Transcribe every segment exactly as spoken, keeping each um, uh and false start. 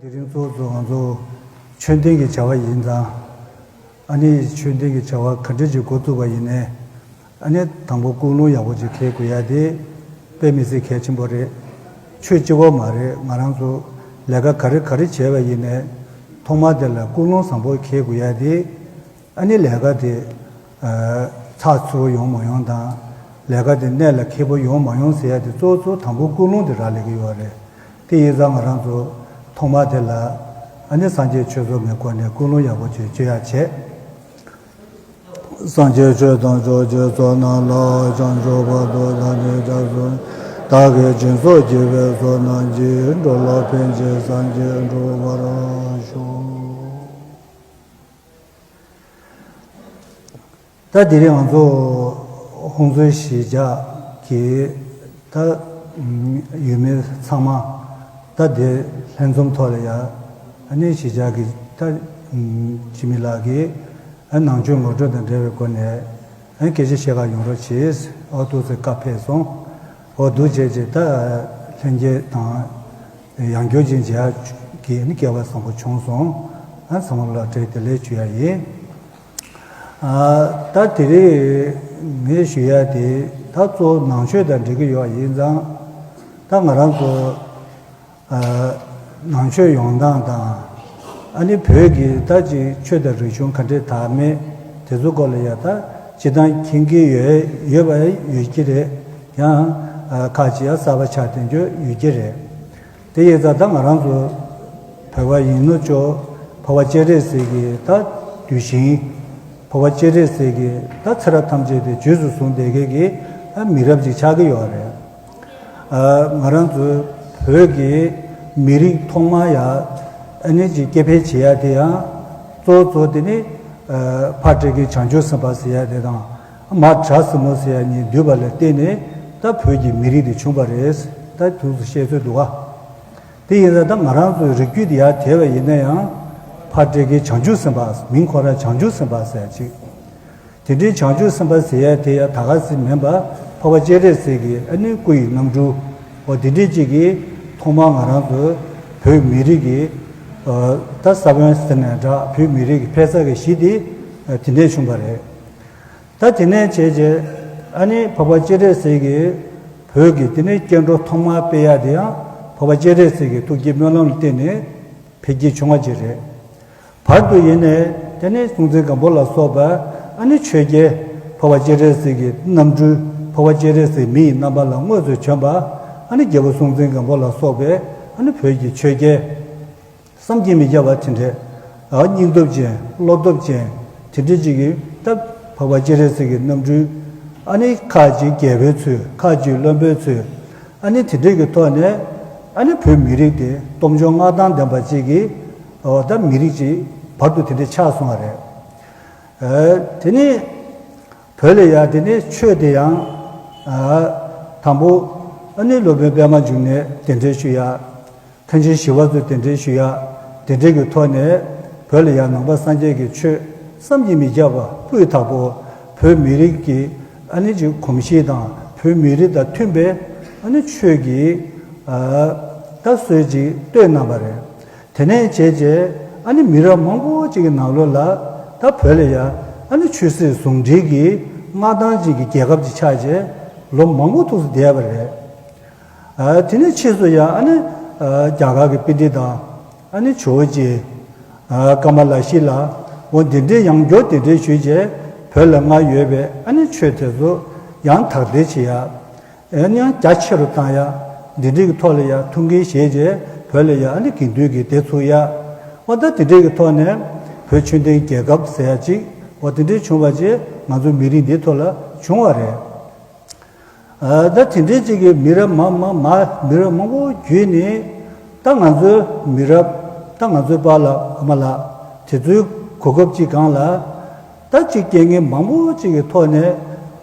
དེ་རིང་གཙོ་བོ་ང་ཚོ་མཆོད་རྟེན་གྱི་བྱ་བ་ཡིན་ཙང་། ཨ་ནི་མཆོད་རྟེན་གྱི་བྱ་བ་ག་འདྲ་ཅིག་འགོ་བཙུགས་པ་ཡིན་ནའི། ཨ་ནི་དང་པོ་ཀུན་སློང་ཡག་པོ་ཅིག་འཁྱེར་དགོས་ཡ་དེ་དཔེ་མི་སྲིད་གལ་ཆེན་པོ་རེད། ཆོས་སྤྱི་བོ་མ་རེད། ང་རང་ཚོ་ལས་ཀ་ག་རེ་ག་རེ་བྱས་པ་ཡིན་ནའི་ཐོག་མ་དེ་ལ་ཀུན་སློང་བཟང་པོ་འཁྱེར་དགོས་ཡ་དེ། ཨ་ནི་ལས་ཀ་དེ་ཚགས་ཚུད་པོ་ཡོང་མ་ཡོང་དང་། ལས་ཀ་དེ་གནད་ལ་འཁེལ་པོ་ཡོང་མ་ཡོང་ཟེར་ཡ་དེ་གཙོ་བོ་གཙོ་བོ་དང་པོ་ཀུན་སློང་དེ་རག་ལས་ཀྱི་ཡོད་རེད། དེ་ཡིན་ཙང་ང་རང་ཚོ་ཐོག་མ་དེ་ལ་ཨ་ནི་སངས་རྒྱས་ཆོས་ཚོགས་མའི་སྒོ་ནས་ཀུན་སློང་ཡག་པོ་ཅིག་བཅོས་ཡ་བྱས། སངས་རྒྱས་ཆོས་དང་ཕྱོགས་ཀྱི་ཚོགས་རྣམས་ལ། བྱང་ཆུབ་བར་དུ་བདག་ནི་སྐྱབས་སུ། བདག་གིས་སྦྱིན་སོགས་བགྱིས་པའི་ཚོགས་རྣམས་ཀྱིས། འགྲོ་ལ་ཕན་ཕྱིར་སངས་རྒྱས་འགྲུབ་པར་ཤོག། ད་དེ་རིང་ང་ཚོ་ཧོང་ཚོའི་གཞིས་ཆགས་ཀྱི་ད་ཡུལ་མི་ཚང་མ་ད་དེ་ལྷན་འཛོམས་ཐོག་ལ་ཡ། ཨ་ནི་གཞིས་ཆགས་ཀྱི་ད་འཆི་མེད་ལགས་ཀྱིས་ཨ་ནང་ཆོས་ངོ་སྤྲོད་དང་འབྲེལ་བའི་སྒོ་ནས་ཨ་སྐད་ཆ་བཤད་ག་ཡོང་རོགས་བྱེད། ཨོ་ཏུ་ཚེ་བཀའ་ཕེབས་སོང་། ཨོ་འདུག་བྱས་རྗེས་ད་ལྷན་རྒྱས་དང་། ཡང་སྐྱར་ཅིག་མཇལ་ཡག་གི་ནི་སྐལ་བ་བཟང་པོ་བྱུང་སོང་། ཨ་ཚང་མ་ལ་བཀྲ་ཤིས་བདེ་ལེགས་ཞུ་ཡ་ཡིན། ཨ་ད་དེ་རིང་ངས་ཞུ་ཡ་དེ་ད་གཙོ་བོ་ནང་ཆོས་དང་འབྲེལ་གྱི་ཡོད་ཡིན་ཙང་། ད་ང་རང་ཚོ་ཨ་ནང་ཆོས་ཡོང་སྟངས་དང་། ཨ་ནི་བོད་ཀྱི་ད་ཅིག་ཆོས་དང་རིག་གཞུང་ག་འདྲས་དར་མེད་དེ་ཚོ་སྐོར་ལ་ཡ་ད་སྤྱིར་བཏང་མཁྱེན་གྱི་ཡོད་ཡོད་པ་ཡོད་ཀྱི་རེད། ཡང་ཨ་ཁག་ཅིག་ཡང་གསར་པ་ཆགས་བསྡད་རྒྱུ་ཡོད་ཀྱི་རེད། དེ་ཡིན་ཙང་ད་ང་རང་ཚོ་བོད་པ་ཡིན་ནོ་ཅོག་འཕགས་པ་སྤྱན་རས་གཟིགས་ཀྱི་ད་གདུལ་ཞིང་། འཕགས་པ་སྤྱན་རས་གཟིགས་ཀྱི་ད་ཚེ་རབས་ཐམས་ཅད་དེ་རྗེས་སུ་བཟུང་བསྡད་མཁན་གྱི་ཨ་མི་རབས་ཅིག་ཆགས་ཀྱི་ཡོད་རེད། ཨ་ང་རང་ཚོའི་བོད་ཀྱི་མི་རིགས་ཐོག་མ་ཡ་ཨ་ནི་ཅིག་སྐྱེ་འཕེལ་བྱེད་ཡ་དེ་ཡང་གཙོ་བོ་གཙོ་དེ་ནི་ཨ་ཕ་བཀྲ་ཤིས་བྱང་ཆུབ་སེམས་དཔའ་ཟེར་ཡ་དེ་དང་། མ་བྲག་སྲིན་མོ་ཟེར་ཡ་གཉིས་འདུས་པ་ལ་བརྟེན་ནས་ད་བོད་ཀྱི་མི་རིགས་དེ་བྱུང་བ་རེད། ད་དུས་སུ་བཤད་སྲོལ་འདུག་ག་དེ་ཡིན་ཙང་ད་ང་རང་ཚོའི་རིགས་རྒྱུད་དེ་ཡར་དེད་པ་ཡིན་ན་ཡང་། ཕ་བཀྲ་ཤིས་བྱང་ཆུབ་སེམས་དཔའ། མིང་ཁོ་རང་བྱང་ཆུབ་སེམས་དཔའ་ཟེར་ཡ་ཅིག་དེ་འདྲའི་བྱང་ཆུབ་སེམས་དཔའ་ཟེར་ཡ་དེ་ཡང་ད་ག་ཟེ་མིན་པ། འཕགས་པ་སྤྱན་རས་གཟིགས་ཀྱི་ཨ་ནི་སྐུ་ཡི་རྣམ་སྤྲུལ། འོ་དེ་འདྲའི་ཅིག་གིས་ཐོག་མར་ང་རང་ཚོའི་བོད་མི་རིགས་ཀྱི་ད་ས་བོན་ཟེར་ནའི་འདྲ། བོད་མི་རིགས་ཀྱི་འཕེལ་ས་གི་གཞི་དེ་དེ་ནས་བྱུང་བ་རེད། ད་དེ་ནས་བྱས་རྗེས་ཨ་ནི་འཕགས་པ་སྤྱན་རས་གཟིགས་ཀྱིས་བོད་ཀྱི་དེ་ནས་སྐྱེ་འགྲོ་ཐོག་མར་སྤེལ་ཡ་དེ་ཡང་འཕགས་པ་སྤྱན་རས་གཟིགས་ཀྱི་ཐུགས་བསྐྱེད་སྨོན་ལམ་ལ་བརྟེན་ནས་འཕེལ་རྒྱས་བྱུང་བ་ཅིག་རེད། བར་དུ་ཡིན་ནས་དེ་ནས་སྲོང་བཙན་སྒམ་པོ་ལ་སོགས་པ་ཨ་ནི་ཆོས་རྒྱལ། འཕགས་པ་སྤྱན་རས་གཟིགས་ཀྱི་རྣམ་སྤྲུལ། འཕགས་པ་སྤྱན་རས་གཟིགས་མི་ཡི་རྣམ་པ་ལ་དངོས་སུ་བྱོན་པ་ཨ་ནི་རྒྱལ་པོ་སྲོང་བཙན་སྒམ་པོ་ལ་སོགས་པའི་ཨ་ནི་བོད་ཀྱི་ཆོས་རྒྱལ། བསམ་གྱིས་མི་ཁྱབ་པ་དེ་འདྲའི་ཨ་སྙིང་སྟོབས་ཅན། བློ་སྟོབས་ཅན། དེ་འདྲ་ཅིག་གིས་ད་འཕགས་པ་སྤྱན་རས་གཟིགས་ཀྱི་རྣམ་སྤྲུལ། ཨ་ནི་ཁ་ཅིག་རྒྱལ་པོའི་ཚུལ། ཁ་ཅིག་བློན་པོའི་ཚུལ། ཨ་ནི་དེ་འདྲ་གི་ཐོག་ནས་ཨ་ནི་བོད་མི་རིགས་དེ་སྟོབས་འབྱོར་མངའ་ཐང་ལྡན་པ་ཅིག་གི་ཨོ་ད་མི་རིགས་ཅིག་བར་དུ་དེ་འདྲ་ཆགས་སོང་བ་རེད། ཨ་དེ་ནི་བོད་ལ་ཡ་དེ་ནི་ཆོས་དེ་ཡང་ཨ་དང་པོ་ཨ་ནི་སློབ་དཔོན་པད་མ་འབྱུང་གནས་གདན་འདྲེན་ཞུ་ཡ། མཁན་ཆེན་ཞི་བ་འཚོ་གདན་འདྲེན་ཞུ་ཡ། དེ་འདྲའི་གི་ཐོག་ནས་བོད་ལ་ཡང་ནང་པ་སངས་རྒྱས་ཀྱི་ཆོས་བསམ་གྱིས་མི་ཁྱབ་པ་སྤུས་དག་པོ། བོད་མི་རིགས་ཀྱི་ཨ་ནི་ཅིག་གོམས་གཤིས་དང་བོད་མི་རིགས་དང་མཐུན་པའི་ཨ་ནི་ཆོས་ཀྱི་ཨ་ད་སྲོལ་ཅིག་གཏོད་གནང་བ་རེད། དེ་ནས་བྱས་རྗེས་ཨ་ནི་མི་རབས་མང་པོ་ཅིག་གི་ནང་ལོགས་ལ་ད་བོད་ལ་ཡང་ཨ་ནི་ཆོས་སྲིད་ཟུང་འབྲེལ་གྱི་མངའ་ཐང་ཅིག་གི་རྒྱལ་ཁབ་ཅིག་ཆགས་རྗེས་ལོ་མང་པོ་ཐུགས་སུ་བསྡད་པ་རེད། ཨ་དེ་ནས་ཕྱིས་སུ་ཡང་ཨ་ནི་ཨ་རྒྱ་གར་གྱི་པཎྜི་ཏ་དང་ཨ་ནི་ཇོ་བོ་རྗེ། ཨ་ཀ་མ་ལ་ཤཱི་ལ། འོ་འདི་འདྲའི་ཡང་བསྐྱར་གདན་འདྲེན་ཞུས་རྗེས་བོད་ལ་སྔར་ཡོད་པའི་ཨ་ནི་ཆོས་དེ་ཚོ་ཡང་དར་སྤེལ་བྱེད་ཡ། ཨ་ནི་ཡང་རྒྱ་ཆེ་རུ་བཏང་ཡ། འདི་འདྲའི་གི་ཐོག་ལ་ཡ་ཐུགས་འགན་བཞེས་རྗེས་བོད་ལ་ཡ་ཨ་ནི་དགེ་འདུན་གྱི་སྡེ་ཚུགས་ཡ། འོ་ད་འདི་འདྲའི་གི་ཐོག་ནས་བོད་ཆོས་ལྡན་རྒྱལ་ཁབ་ཟེར་ཡ་ཅིག་འོ་དེ་འདྲའི་བྱུང་བ་རྗེས་ང་ཚོ་མི་རིགས་འདིའི་ཐོག་ལ་བྱུང་བ་རེད། ཨ་ད་དེ་འདྲའི་ཅིག་གི་མི་རབས་མ་མ་མ་མི་རབས་མང་པོ་བརྒྱུད་ནས་ད་ང་ཚོའི་མི་རབས་ད་ང་ཚོའི་པཱ་ལགས་ཨ་མ་ལགས་དེ་ཚོའི་གོ་སྐབས་ཅིག་སྒང་ལ་ད་ཅིག་རྐྱེན་ངན་མང་པོ་ཅིག་གི་ཐོག་ནས་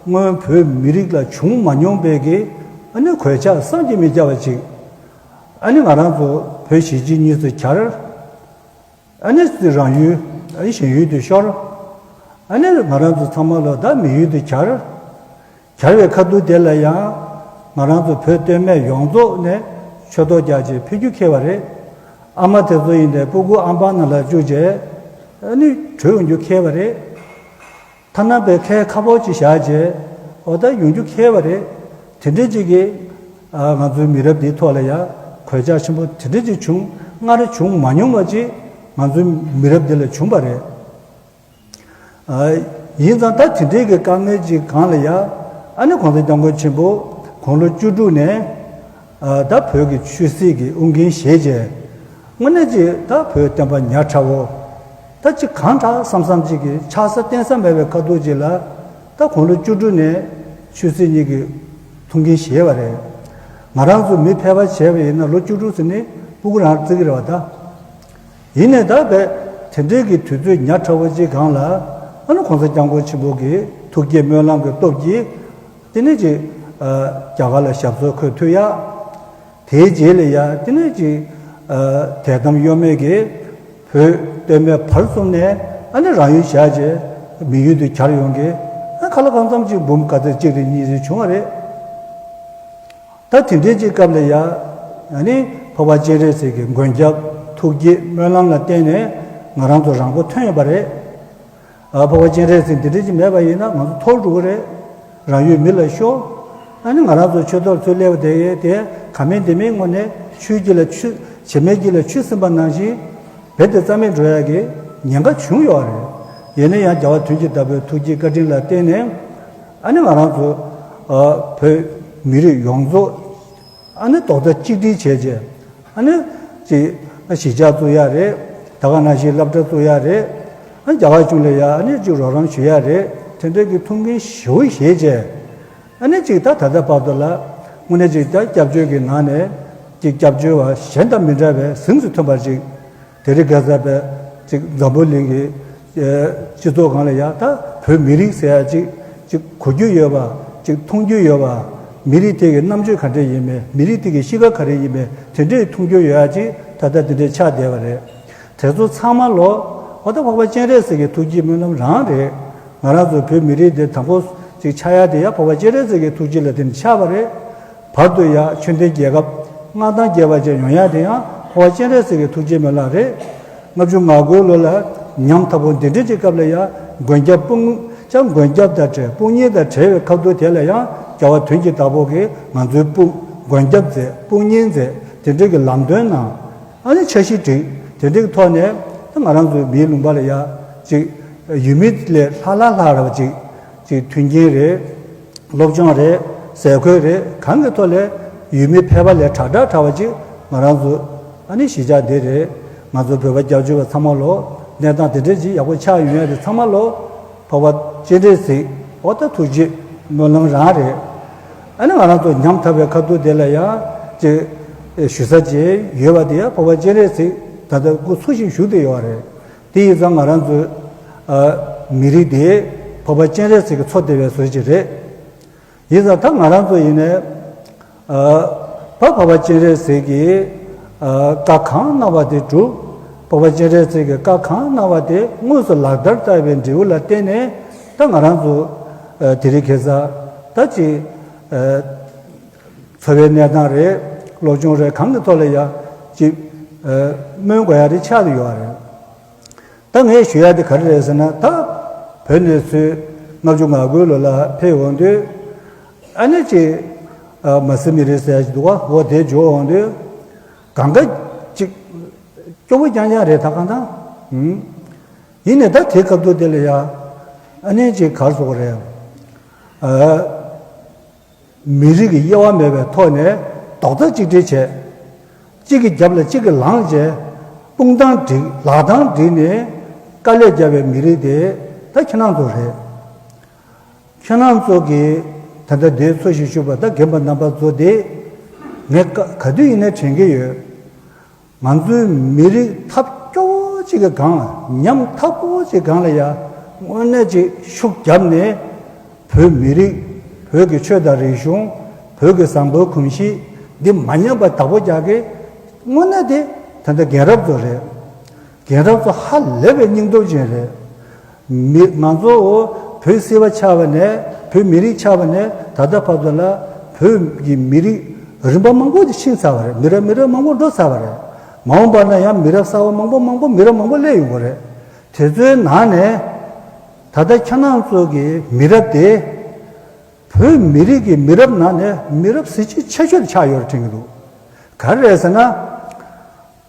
སྔོན་བོད་མི་རིགས་ལ་བྱུང་མ་མྱོང་པའི་གི་ཨ་ནི་གོད་ཆག་བསམ་གྱིས་མི་ཁྱབ་པ་ཅིག་ཨ་ནི་ང་རང་ཚོ་བོད་གཞིས་བྱེས་གཉིས་སུ་གྱར། ཨ་ནི་རང་ཡུལ་ཨ་ནི་གཞན་ཡུལ་དུ་ཤོར། ཨ་ནི་ང་རང་ཚོ་ཚང་མ་ལོ་ད་མི་ཡུལ་དུ་གྱར། གྱར་བའི་ཁ་ཐུག་དེ་ལ་ཡང་ང་རང་ཚོ་བོད་སྟོད་སྨད་ཡོངས་རྫོགས་ནས་ཆོས་ཐོག་རྒྱག་ཆེད་ཕེབས་རྒྱུ་ཁེལ་བ་རེད། ཨ་མ་དེ་ཚོ་ཡིན་ནའི་སྤུ་གུ་ཨམ་པ་ནང་ལ་བཅུག་བྱས་ཨ་ནི་བྲོས་ཡོང་རྒྱུ་ཁེལ་བ་རེད། ཐ་ན་པའི་ཁལ་ཁ་པོ་ཅིག་བཞག་བྱས་འོ་ད་ཡོང་རྒྱུ་ཁེལ་བ་རེད། དེ་འདྲའི་ཅིག་གིས་ང་ཚོའི་མི་རབས་འདིའི་ཐོག་ལ་ཡ་གོད་ཆག་ཆེན་པོ་དེ་འདྲའི་ཅིག་བྱུང་། སྔར་བྱུང་མ་མྱོང་བ་ཅིག་ང་ཚོའི་མི་རབས་འདི་ལ་བྱུང་བ་རེད། ཡིན་ཙང་ད་དེ་འདྲའི་གི་དཀའ་ངལ་ཅིག་སྒང་ལ་ཡ་ཨ་ནི་གོང་ས་སྐྱབས་མགོན་ཆེན་པོ་དགུང་ལོ་བཅུ་དྲུག་ནས་ད་བོད་ཀྱི་ཆོས་སྲིད་ཀྱི་དབུ་འགན་བཞེས་བྱས་དངོས་གནས་ཅིག་ད་བོད་བསྟན་པ་ཉག་ཕྲ་བོ་ད་ཅིག་གང་དྲག་བསམ་བསམ་ཅིག་གི་ཆགས་ས་བརྟེན་ས་མེད་པའི་ཁ་ཐུག་ཅིག་ལ་ད་དགུང་ལོ་བཅུ་དྲུག་ནས་ཆོས་སྲིད་གཉིས་ཀྱི་ཐུགས་འགན་བཞེས་པ་རེད། ང་རང་ཚོ་མི་ཕལ་པ་བྱས་པ་ཡིན་ན་ལོ་བཅུ་དྲུག་ཟེར་ནི་སྤུ་གུ་རང་བརྩི་གི་རེད་བ་ད། ཡིན་ནའི་ད་བས་དེ་འདྲའི་གི་དུས་ཚོད་ཉག་ཕྲ་བོ་ཅིག་སྒང་ལ་ཨ་ནི་གོང་ས་སྐྱབས་མགོན་ཆེན་པོ་གི་ཐུགས་བསྐྱེད་སྨོན་ལམ་གྱི་སྟོབས་ཀྱིས་དེ་ནས་ཅིག་རྒྱ་གར་ལ་ཞབས་སོར་འཁོད་ཐུབ་ཡ། དེའི་རྗེས་ལ་ཡ་དེ་ནས་ཅིག་དད་དམ་གཡོ་མེད་ཀྱི་བོད་སྟོད་སྨད་བར་གསུམ་ནས་ཨ་ནི་རང་ཡུལ་བཞག་བྱས་མི་ཡུལ་དུ་གྱར་ཡོང་གི་ཨ་ཁ་ལོ་གང་འཚམ་ཅིག་འབུམ་ག་ཚོད་གཅིག་རེ་གཉིས་རེ་བྱུང་བ་རེད། ད་དེ་འདྲའི་ཅིག་སྐབས་ལ་ཡ། ཨ་ནི་འཕགས་པ་སྤྱན་རས་གཟིགས་ཀྱི་མགོན་སྐྱབས་ཐུགས་བསྐྱེད་སྨོན་ལམ་ལ་བརྟེན་ནས་ང་རང་ཚོ་རང་མགོ་ཐོན་ཡོད་པ་རེད། ཨ་འཕགས་པ་སྤྱན་རས་གཟིགས་འདི་འདྲའི་ཅིག་མེད་པ་ཡིན་ན་ང་ཚོ་འཐོར་འགྲོ་གི་རེད། རང་ཡུལ་མི་ལ་ཤོར། ཨ་ནི་ང་རང་ཚོ་ཆོས་ཐོག་ཚུར་སླེབས་པ་དེ་དེ་ག་མིན་དེ་མིན་དངོས་གནས་ཆོས་ཀྱི་ལ་ཆུ་བྱེ་མའི་དཀྱིལ་ལ་ཆུ་ཟིན་པ་ནང་བཞིན་རྦད་དེ་རྩ་མེད་འགྲོ་ཡ་གི་ཉེན་ཁ་བྱུང་ཡོད་རེད། ཡིན་ན་ཡང་རྒྱལ་བ་དོན་གྱི་བདག་པོའི་ཐུགས་བསྐྱེད་བཀའ་དྲིན་ལ་བརྟེན་ནས་ཨ་ནི་ང་རང་ཚོ་བོད་མི་རིགས་ཡོངས་རྫོགས་ཨ་ནི་རྡོག་རྩ་གཅིག་སྒྲིལ་བྱས་རྗེས་ཨ་ནི་ཅིག་གཞིས་ཆགས་བཙུགས་ཡ་རེད། ད་ག་ནང་བཞིན་སློབ་གྲྭ་བཙུགས་ཡ་རེད། ཨ་རྒྱ་གར་གཞུང་ལ་ཡ་ཨ་ནི་ཅིག་རོགས་རམ་ཞུ་ཡ་རེད། དེ་འདྲ་གི་ཐུགས་འགན་ཞེ་པོ་བཞེས་རྗེས་ཨ་ནི་ཅིག་ད་ད་ལྟ་བར་དུ་ལ་དངོས་གནས་ཅིག་ད་སྐྱབས་བཅོལ་གྱི་ནང་ནས་ཅིག་སྐྱབས་བཅོལ་བ་གཞན་དང་མི་འདྲ་བའི་གཟེངས་སུ་ཐོན་པར་ཅིག་དེ་རིང་ཁ་སང་པའི་ཅིག་འཛམ་བུ་གླིང་གི་སྤྱི་ཚོགས་སྒང་ལ་ཡ་ད་བོད་མི་རིགས་ཟེར་ཡ་ཅིག་ཅིག་གོ་རྒྱུ་ཡོད་པ་ཅིག་མཐོང་རྒྱུ་ཡོད་པ། མི་རིགས་དེ་གི་རྣམ་དཔྱོད་ག་འདྲ་ཡིན་མིན་མི་རིགས་དེ་གི་གཤིས་ཀ་ག་རེ་ཡིན་མིན་དེ་འདྲའི་མཐོང་རྒྱུ་ཡོད་ཡ་ཅིག་ད་ལྟ་དེ་འདྲའི་ཆགས་བསྡད་པ་རེད། དེ་ཚོ་ཚང་མ་ལོ་འོ་ད་འཕགས་པ་སྤྱན་རས་གཟིགས་ཀྱི་ཐུགས་བསྐྱེད་སྨོན་ལམ་རང་རེད། ང་རང་ཚོ་བོད་མི་རིགས་དེ་དང་པོ་ཅིག་ཆགས་ཡ་དེ་ཡ་འཕགས་པ་སྤྱན་རས་གཟིགས་ཀྱི་ཐུགས་རྗེ་ལ་དེ་ནི་ཆགས་པ་རེད། བར་དུ་ཡ་ཆོས་ལྡན་རྒྱལ་ཁབ་མངའ་ཐང་རྒྱས་པ་ཅིག་ཡོང་ཡ་དེ་ཡང་འཕགས་པ་སྤྱན་རས་གཟིགས་ཀྱི་ཐུགས་རྗེ་སྨོན་ལམ་རེད། ལྔ་བཅུ་ང་དགུ་ལོ་ལ་ཉམ་ཐག་པོ་འདི་འདྲ་ཅིག་སྐབས་ལ་ཡ་མགོན་སྐྱབས་དཔུང་ཅང་མགོན་སྐྱབས་དང་བྲལ་དཔུང་གཉེན་དང་བྲལ་བའི་ཁ་ཐུག་དེ་ལ་ཡང་རྒྱལ་བ་དོན་གྱི་བདག་པོ་གིས་ང་ཚོའི་དཔུང་མགོན་སྐྱབས་མཛད་དཔུང་གཉེན་མཛད་དེ་འདྲ་གི་ལམ་སྟོན་གནང་། ཨ་ནི་འཆར་གཞི་བསྒྲིགས་དེ་འདྲའི་ཐོག་ནས་ད་ང་རང་ཚོའི་མིའི་ལུང་པ་ལ་ཡ་ཅིག་ཡུལ་མི་ལས་ལྷག་ལྷག་ལྷག་ར་བ་ཅིག་ཅིག་མཐུན་རྐྱེན་རེད། སློབ་སྦྱོང་རེད། ཟས་གོས་རེད། གང་གི་ཐོག་ལས་ཡུལ་མི་ཕལ་པ་ལས་དྲག་དྲག་དྲག་པ་ཅིག་ང་རང་ཚོ་ཨ་ནི་གཞིས་ཆགས་འདི་རེད། ང་ཚོ་བོད་པ་སྐྱབས་བཅོལ་བ་ཚང་མ་ལོ་གནས་སྟངས་དེ་འདྲས་ཅིག་ཡག་པོ་ཆགས་ཡོང་ཡ་དེ་ཚང་མ་ལོ་འཕགས་པ་སྤྱན་རས་གཟིགས་འོ་ད་ཐུགས་རྗེ་སྨོན་ལམ་རང་རེད། ཨ་ནི་ང་རང་ཚོ་ཉམ་ཐག་པའི་ཁ་ཐུག་དེ་ལ་ཡང་ཅིག་ཞུ་ས་ཅིག་ཡོད་པ་དེ་ཡང་འཕགས་པ་སྤྱན་རས་གཟིགས་ད་ལྟ་སྐུ་འཚོ་ཞིང་བཞུགས་བསྡད་ཡོད་རེད། དེ་ཡིན་ཙང་ང་རང་ཚོའི་མི་རིགས་དེ་འཕགས་པ་སྤྱན་རས་གཟིགས་ཀྱིས་འཚོ་བསྡད་པའི་བཟོ་ཅིག་རེད། ཡིན་ཙང་ད་ང་རང་ཚོ་ཡིན་ནའི་ཨ་ཕ་འཕགས་པ་སྤྱན་རས་གཟིགས་ཀྱིས་ཨ་བཀའ་གང་གནང་བ་དེ་སྒྲུབ། འཕགས་པ་སྤྱན་རས་གཟིགས་ཀྱིས་བཀའ་གང་གནང་བ་དེ་དངོས་སུ་ལག་བསྟར་བསྟར་བའི་འབྲས་བུ་ལ་བརྟེན་ནས་ད་ང་རང་ཚོ་ཨ་དེ་རིང་ཁ་སང་ད་ཅིག་ཨ་འཚོ་བའི་གནས་སྟངས་རེད། སློབ་སྦྱོང་རེད། གང་གི་ཐོག་ལ་ཡ་ཅིག་ཨ་སྨོན་དགོས་ཡ་རེ་ཆགས་ཡོད་རེད། ད་ངས་ཞུ་ཡ་དེ་ག་རེ་རེད་ཟེར་ན་ད་བོད་ནས་ཚུར་ལྔ་བཅུ་ང་དགུ་ལོ་ལ་ཕེབས་འོང་དུས་ཨ་ནི་ཅིག་ཨ་མ་སི་མི་རིགས་ཟེར་ཡ་ཅིག་འདུག་བ། འོ་དེ་འབྱོར་འོང་དུས་གང་ག་ཅིག་སྐྱོ་བོ་རྐྱང་རྐྱང་རེད། ད་གང་ལྟར་ཨུམ་ཡིན་ནའི་ད་དེ་སྐབས་དུས་དེ་ལ་ཡ་ཨ་ནི་ཅིག་ག་རེ་ཟེར་དགོས་རེད། ཨ། མི་རིགས་ཀྱི་དབྱེ་བ་མེད་པའི་ཐོག་ནས་རྡོག་རྩ་གཅིག་སྒྲིལ་བྱས། གཅིག་གི་རྒྱབ་ལ་གཅིག་གིས་ལངས་བྱས། དཔུང་རྡང་བསྒྲིགས་ལག་རྡང་བསྒྲིགས་ནས་དཀའ་ལས་བརྒྱབ་པའི་མི་རིགས་དེ་ད་ཁྱེད་རང་ཚོ་རེད། ཁྱེད་རང་ཚོ་གིས་ད་ལྟ་འདིར་འཚོ་ཞིང་བཞུགས་པ་ད་རྒན་པ་རྣམ་པ་ཚོ་དེ་ངས་ག་ག་དུས་ཡིན་ནའི་དྲན་གྱི་ཡོད། ང་ཚོའི་མི་རིགས་ཐབས་སྐྱོ་བོ་གཅིག་གི་སྒང་ལ་ཉམ་ཐག་པོ་གཅིག་སྒང་ལ་ཡ་དངོས་གནས་ཅིག་ཤུགས་བརྒྱབ་ནས་བོད་མི་རིགས་བོད་ཀྱི་ཆོས་དང་རིག་གཞུང་བོད་ཀྱི་བཟང་པོའི་གོམས་གཤིས་འདི་མ་ཉམས་པ་བདག་པོ་རྒྱག་གི་དངོས་གནས་དེ་ད་ལྟ་རྒན་རབས་ཚོ་རེད། རྒན་རབས་ཚོ་ཧ་ལས་པའི་སྙིང་སྟོབས་ཅན་རེད། མི་ང་ཚོ་བོད་སྲིད་པ་ཆགས་པ་ནས་བོད་མི་རིགས་ཆགས་པ་ནས་ད་ལྟ་བར་དུ་ལ་བོད་ཀྱི་མི་རིགས་རིམ་པ་མང་པོ་ཅིག་ཕྱིན་ཚར་བ་རེད། མི་རབས་མི་རབས་མང་པོ་འགྲོ་ཚར་བ་རེད། མ་འོངས་པ་ན་ཡང་མི་རབས་གསར་པ་མང་པོ་མང་པོ་མི་རབས་མང་པོ་སླེབས་ཡོང་གི་རེད། དེ་ཚོའི་ནང་ནས་ད་ལྟ་ཁྱེད་རང་ཚོ་གི་མི་རབས་དེ། བོད་མི་རིགས་ཀྱི་མི་རབས་ནང་ནས་མི་རབས་གཟི་བརྗིད་ཆེ་ཤོས་དེ་ཆགས་ཡོད་རེད་དྲན་གྱི་འདུག་ག་རེ་རེད་ཟེར་ན།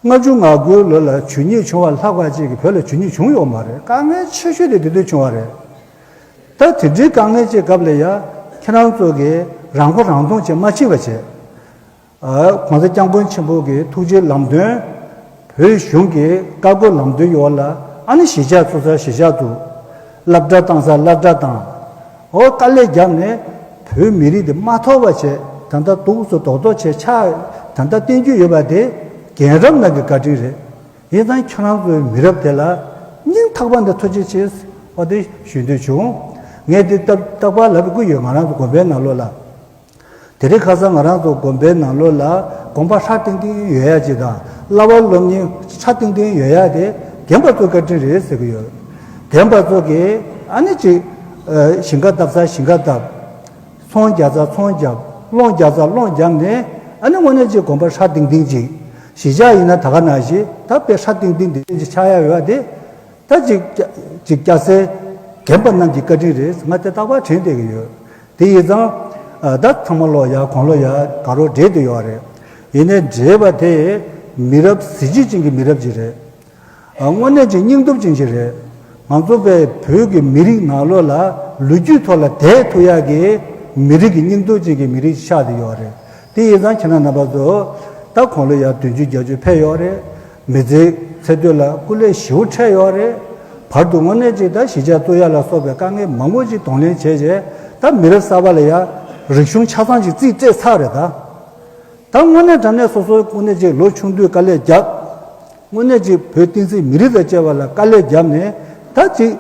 ལྔ་བཅུ་ང་དགུའི་ལོ་ལ་ཇུས་ཉེས་བྱུང་བ་ལྷག་པ་ཅིག་གིས་བོད་ལ་ཇུས་ཉེས་བྱུང་ཡོད་མ་རེད། དཀའ་ངལ་ཆེ་ཤོས་དེ་དེ་དུས་བྱུང་བ་རེད། ད་དེ་འདྲའི་དཀའ་ངལ་ཅིག་སྐབས་ལ་ཡ་ཁྱེད་རང་ཚོ་གིས་རང་མགོ་རང་ཐོན་བྱེད་མ་ཕྱིན་པ་བྱས། ཨ། ༸གོང་ས་༸སྐྱབས་མགོན་ཆེན་པོ་གི་ཐུགས་རྗེ་ལམ་སྟོན། བོད་གཞུང་གི་བཀའ་བསྒོ་ལམ་སྟོན་ཡོད་ལ། ཨ་ནི་གཞིས་ཆགས་བཙུགས་ས་གཞིས་ཆགས་བཙུགས། སློབ་གྲྭ་བཏང་ས་སློབ་གྲྭ་བཏང་། འོ་དཀའ་ལས་བརྒྱབ་ནས་བོད་མི་རིགས་དེ་མ་ཐོར་བ་བྱས། ད་ལྟ་འདུག་སེ་རྡོག་རྡོག་བྱས་ཆགས། ད་ལྟ་བསྟན་རྒྱུ་ཡོད་པ་དེ་རྒན་རབས་རྣམས་ཀྱི་བཀའ་དྲིན་རེད། ཡིན་ཙང་ཁྱོད་རང་ཚོའི་མི་རབས་དེ་ལ་སྙིང་ཐག་པ་ནས་ཐུགས་རྗེ་ཆེ་བ་དེ་ཞུ་འདོད་བྱུང་། ངས་དེ་རྟག་རྟག་པར་ལབ་དགོས་ཡོད། ང་རང་ཚོ་དགོན་པའི་ནང་ལོགས་ལ། དེ་རིང་ཁ་སང་ང་རང་ཚོ་དགོན་པའི་ནང་ལོགས་ལ་དགོན་པ་སྲ་ཐིང་ཐིང་ཡོད་ཡ་ཅིག་དང་། བསླབ་པ་སློབ་གཉེར་སྲ་ཐིང་ཐིང་ཡོད་ཡ་དེ་རྒན་པ་ཚོའི་བཀའ་དྲིན་རེད་ཟེར་གྱི་ཡོད། རྒན་པ་ཚོ་གིས་ཨ་ནི་ཅིག་ཨ། ཞིང་ཁ་བཏབ་ས་ཞིང་ཁ་བཏབ། ཚོང་རྒྱག་ས་ཚོང་རྒྱབ། སློང་རྒྱག་ས་སློང་རྒྱབ་ནས། ཨ་ནི་དངོས་གནས་ཅིག་དགོན་པ་སྲ་ཐིང་ཐིང་ཅིག་གཞིས་ཆགས་ཡིན་ན་ད་ག་ནང་བཞིན་ད་དཔེ་སྲ་ཐིང་ཐིང་དེ་འདྲ་ཅིག་ཆགས་ཡ་ཡོད་དེ། ད་ཅིག་ཅིག་སྐྱ་སེར་རྒན་པ་རྣམས་ཀྱི་བཀའ་དྲིན་རེད། ང་དེ་རྟག་པར་དྲན་བསྡད་ཀྱི་ཡོད། དེ་ཡིན་ཙང་། ཨ། ད་ཚང་མ་ལོ་ཡ་གང་ལོ་ཡ་ག་རོ་འདྲེས་བསྡད་ཡོད་རེད། ཡིན་ནའི་འདྲེས་པ་དེ་མི་རབས་གཟི་བརྗིད་ཅན་གྱི་མི་རབས་ཅིག་རེད། ཨ། དངོས་གནས་ཀྱི་སྙིང་སྟོབས་ཅན་ཞིག་རེད། ང་ཚོ་བོད་བོད་ཀྱི་མི་རིགས་ནང་ལོགས་ལ་ལོ་རྒྱུས་ཐོག་ལ་བསྡད་ཐུབ་ཡག་གི་མི་རིགས་ཀྱི་སྙིང་སྟོབས་ཅན་གྱི་མི་རིགས་ཤིག་ཆགས་བསྡད་ཡོད་རེད། དེ་ཡིན་ཙང་ཁྱེད་རང་རྣམ་པ་ཚོ་ད་དགུང་ལོ་ཡ་བདུན་ཅུ་བརྒྱད་ཅུ་ཕེབས་ཡོད་རེད། མི་ཚེའི་ཚེ་སྟོད་ལ་སྐུ་ལས་ཞེ་པོ་འཕྲད་ཡོད་རེད། བར་དུ་དངོས་གནས་ཅིག་ད་གཞིས་ཆགས་གཙོ་ཡ་ལ་སོགས་པའི་དཀའ་ངལ་མང་པོ་ཅིག་གདོང་ལེན་བྱས་རྗེས། ད་མི་རབས་གསར་པ་ལ་ཡ་རིག་གཞུང་ཆ་ཚང་ཅིག་རྩིས་སྤྲད་ཚར་རེད་ད། ད་དངོས་གནས་དྲང་གནས་སོ་སོའི་དངོས་གནས་ཅིག་ལོ་ཆུང་དུས་དཀའ་ལས་བརྒྱབ། དངོས་གནས་ཅིག་བོད་བསྟན་སྲིད་མི་རིགས་དང་བཅས་པ་ལ་དཀའ་ལས་བརྒྱབ་ནས། ད་ཅིག་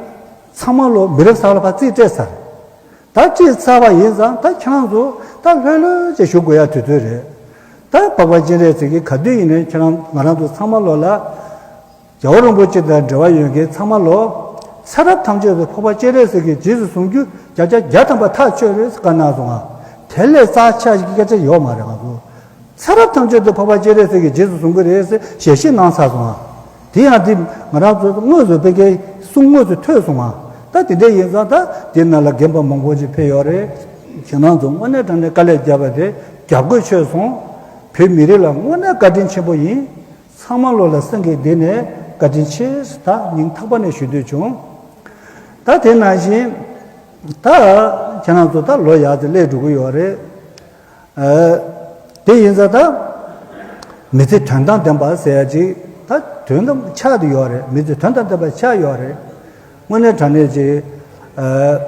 ཚང་མ་ལོ་མི་རབས་གསར་པ་ལ་ཕར་རྩིས་སྤྲད་ཚར། ད་རྩིས་ཚར་བ་ཡིན་ཙང་ད་ཁྱེད་རང་ཚོ་ད་ལྷོད་ལྷོད་ཅིག་བཞུགས་དགོས་ཡ་དུས་ཚོད་རེད། ད་འཕགས་པ་སྤྱན་རས་གཟིགས་ཀྱིས་ག་དུས་ཡིན་ནའི་ཁྱེད་རང་ང་རང་ཚོ་ཚང་མ་ལོ་ལ། རྒྱལ་བ་རིན་པོ་ཆེ་དང་འབྲེལ་བ་ཡོད་མཁན་ཚང་མ་ལོ། ཚེ་རབས་ཐམས་ཅད་དུ་འཕགས་པ་སྤྱན་རས་གཟིགས་ཀྱི་རྗེས་སུ་བཟུང་རྒྱུ་བརྒྱ་ཆ་བརྒྱ་ཐམ་པ་ཐག་ཆོད་རེད་ཟེར་བཀའ་གནང་སོང་ང་། དེ་ལས་རྩ་ཆེ་ཞིག་སྐད་ཆ་ཡོད་མ་རེད། ང་ཚོ་ཚེ་རབས་ཐམས་ཅད་དུ་འཕགས་པ་སྤྱན་རས་གཟིགས་ཀྱི་རྗེས་སུ་བཟུང་གི་རེད་ཟེར་ཞལ་བཞེས་གནང་ཚར་སོང་ང་། དེ་ཡང་དེ་ང་རང་ཚོ་དངོས་སུ་དཔེ་ཀའི་གསུང་དངོས་སུ་ཐོས་སོང་ང་། ད་དེ་འདྲ་ཡིན་ཙང་ད་དེ་ནང་ལ་རྒན་པ་མང་པོ་ཅིག་ཕེབས་ཡོད་རེད། ཁྱེད་རང་ཚོ་དངོས་གནས་དྲང་གནས་དཀའ་ལས་བརྒྱབ་པ་དེ་རྒྱབ་དགོས་ཆོད་སོང་། བོད་མི་རིགས་ལ་དངོས་གནས་བཀའ་དྲིན་ཆེན་པོ་ཡིན། ཚང་མ་ལོ་ལ་སེམས་ཀྱི་གཏིང་ནས་བཀའ་དྲིན་ཆེ་ཟེར་ད་སྙིང་ཐག་པ་ནས་ཞུ་འདོད་བྱུང་། ད་དེ་ནང་བཞིན་ད་ཁྱེད་རང་ཚོ་ད་ལོ་ཡག་ཙམ་སླེབས་འགྲོ་གི་ཡོད་རེད། ཨ། དེ་ཡིན་ཙང་ད་མི་ཚེ་དོན་དང་ལྡན་པ་ཟེར་ཡ་ཅིག་ད་དོན་དམ་ཆགས་བསྡད་ཡོད་རེད། མི་ཚེ་དོན་དང་ལྡན་པ་ཆགས་ཡོད་རེད། དངོས་གནས་དྲང་གནས་ཅིག་ཨ།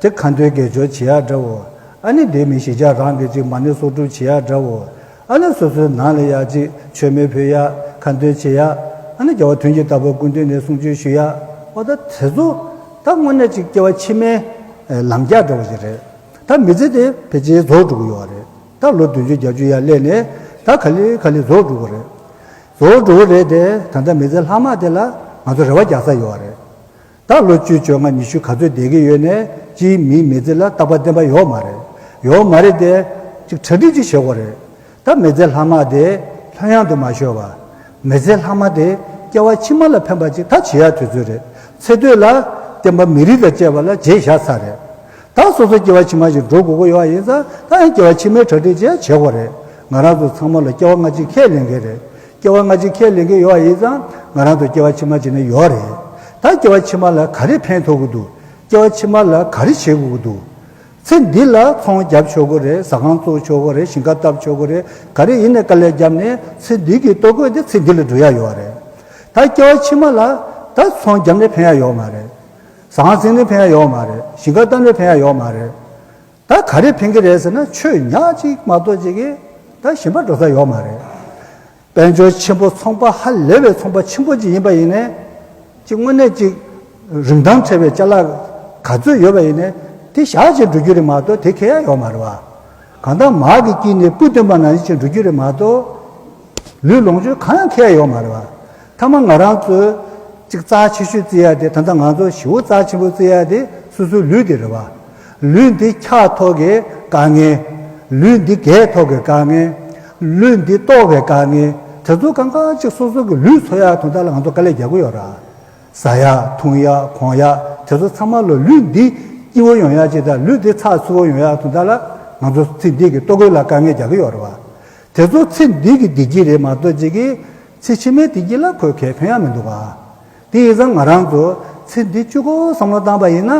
དེ་ཁ་འདོན་དགེ་སྦྱོར་བྱེད་ཡ་འདྲ་བོ། ཨ་ནི་དེ་མི་གཞིས་ཆགས་རང་གི་ཅིག་མ་ཎི་གསོག་སྒྲུབ་བྱེད་ཡ་འདྲ་བོ། ཨ་ནི་སོ་སོའི་ནང་ལ་ཡ་ཅིག་མཆོད་མེ་ཕུལ་ཡ། ཁ་འདོན་བྱེད་ཡ། ཨ་ནི་རྒྱལ་བ་དོན་གྱི་བདག་པོའི་སྐུ་མདུན་ནས་གསུང་ཆོས་ཞུ་ཡ། འོ་ད་དེ་ཚོ་ད་དངོས་གནས་ཅིག་སྐྱེ་བ་ཕྱི་མའི་ལམ་རྒྱགས་འདྲ་བོ་ཞིག་རེད། ད་མི་ཚེ་དེ་ཕལ་ཆེར་རྫོགས་འགྲོ་གི་ཡོད་རེད། ད་ལོ་བདུན་ཅུ་བརྒྱད་ཅུ་ཡར་སླེབས་ནས་ད་ག་ལེ་ག་ལེ་རྫོགས་འགྲོ་གི་རེད། རྫོགས་འགྲོ་གི་རེད་དེ། ད་ལྟ་མི་ཚེ་ལྷག་མ་དེ་ལ་ང་ཚོ་རེ་བ་རྒྱག་ས་ཡོད་རེད། ད་ལོ་བཅུ་བཅོ་ལྔ་ཉི་ཤུ་ག་ཚོད་བསྡད་ཀྱི་ཡོད་ནའི་སྤྱིའི་མིའི་མི་ཚེ་ལ་རྟག་པ་བརྟན་པ་ཡོད་མ་རེད། ཡོད་མ་རེད་དེ། ཅིག་གྲ་སྒྲིག་ཅིག་བྱེད་དགོས་རེད། ད་མི་ཚེ་ལྷག་མ་དེ་ལྷོད་ཡངས་དུ་མ་ཤོར་བ། མི་ཚེ་ལྷག་མ་དེ་སྐྱེ་བ་ཕྱི་མ་ལ་ཕན་པ་ཅིག་ད་བྱེད་ཡ་དུས་ཚོད་རེད། ཚེ་སྟོད་ལ་བསྟན་པ་མི་རིགས་དང་བཅས་པ་ལ་བརྗེས་བཞག་ཚར་རེད། ད་སོ་སོ་སྐྱེ་བ་ཕྱི་མ་ཞིག་འགྲོ་དགོས་ཀྱི་ཡོད་པ་ཡིན་ཙང་། ད་ཡང་སྐྱེ་བ་ཕྱི་མའི་གྲ་སྒྲིག་ཅིག་བྱེད་དགོས་རེད། ང་རང་ཚོ་ཚང་མ་ལ་སྐྱེ་བ་སྔ་ཕྱི་ཁས་ལེན་གྱི་རེད། སྐྱེ་བ་སྔ་ཕྱི་ཁས་ལེན་གྱི་ཡོད་པ་ཡིན་ཙང་། ང་རང་ཚོ་སྐྱེ་བ་ཕྱི་མ་ཅིག་ནས་ཡོད་རེད། ད་སྐྱེ་བ་ཕྱི་མ་ལ་ག་རེ་ཕན་ཐོགས་ཀྱི་འདུག་སྐྱེ་བ་ཕྱི་མ་ལ་ག་རེ་བྱེད་དགོས་ཀྱི་འདུག་ཚེ་འདི་ལ་ཚོང་རྒྱབ་ཆོག་གི་རེད། ཟ་ཁང་བཙུགས་ཆོག་གི་རེད། ཞིང་ཁ་བཏབ་ཆོག་གི་རེད། ག་རེ་ཡིན་ནའི་དཀའ་ལས་བརྒྱབ་ནས་ཚེ་འདི་གི་ལྟོ་གོས་དེ་ཚེ་འདི་ལ་འགྲོ་ཡ་ཡོད་རེད། ད་སྐྱེ་བ་ཕྱི་མ་ལ་ད་ཚོང་བརྒྱབ་ནས་ཕན་ཡ་ཡོད་མ་རེད། ཟ་ཁང་བཙུགས་ནས་ཕན་ཡ་ཡོད་མ་རེད། ཞིང་ཁ་བཏབ་ནས་ཕན་ཡ་ཡོད་མ་རེད། ད་ག་རེ་ཕན་གྱི་རེད་ཟེར་ན། ཆོས་ཉག་གཅིག་མ་གཏོགས་ཅིག་གིས་ད་གཞན་པ་འགྲོ་ས་ཡོད་མ་རེད། དཔལ་འབྱོར་ཆེན་པོ་ཚོང་པ་ཧ་ལས་པའི་ཚོང་པ་ཆེན་པོ་ཅིག་ཡིན་པ་ཡིན་ནའི། ཅིག་དངོས་གནས་ཅིག་རིན་ཐང་བྲལ་བའི་ཅ་ལག་ག་ཚོད་ཡོད་པ་ཡིན་ནའི་དེ་བཞག་བྱས་འགྲོ་རྒྱུ་རེད་མ་གཏོགས་དེ་ཁེ་ཡ་ཡོད་མ་རེད་བ། གང་ལྟར་མར་གྱི་དཀྱིལ་ནས་སྤུ་བཏོན་པ་ནང་བཞིན་བྱས་འགྲོ་རྒྱུ་རེད་མ་གཏོགས། ལུས་ལོངས་སྤྱོད་གང་ཡང་ཁེ་ཡ་ཡོད་མ་རེད་བ། མཐའ་མ་ང་རང་ཚོས་ཅིག་རྩ་ཆེ་ཤོས་བརྩི་ཡ་དེ། ད་ལྟ་ང་ཚོ་ཞེ་པོ་རྩ་ཆེན་པོ་བརྩི་ཡ་དེ་སོ་སོའི་ལུས་དེ་རེད་བ། ལུས་འདི་འཁྱག་ཐོག་གི་དཀའ་ངལ། ལུས་འདི་རྒས་ཐོག་གི་དཀའ་ངལ། ལུས་འདི་ལྟོགས་པའི་དཀའ་ངལ། དེ་ཚོ་གང་ག་ཅིག་སོ་སོ་གི་ལུས་འཚོ་ཡག་དོན་དག་ལ་ང་ཚོ་དཀའ་ལས་རྒྱག་གི་ཡོད་ར། ཟ་ཡག་འཐུང་ཡག་གོན་ཡག་དེ་ཚོ་ཚང་མ་ལ་ལུས་འདི་སྐྱིད་པོ་ཡོང་ཡག་ཅིག་དང་ལུས་འདི་ཚགས་ཚུད་པོ་ཡོང་ཡག་དོན་དག་ལ་ང་ཚོ་ཚེ་འདི་གི་ལྟོ་གོས་ལ་དཀའ་ངལ་རྒྱག་གི་ཡོད་ར་བ། དེ་ཚོ་ཚེ་འདི་གི་བདེ་སྐྱིད་རེད་མ་གཏོགས་ཅིག་གི་ཚེ་ཕྱི་མའི་བདེ་སྐྱིད་ལ་ཁོས་གལ་ཕན་ཡག་མི་འདུག་ག་དེ་ཡིན་ཙང་ང་རང་ཚོ་ཚེ་འདི་གཅིག་པོ་བསམ་བློ་བཏང་པ་ཡིན་ན།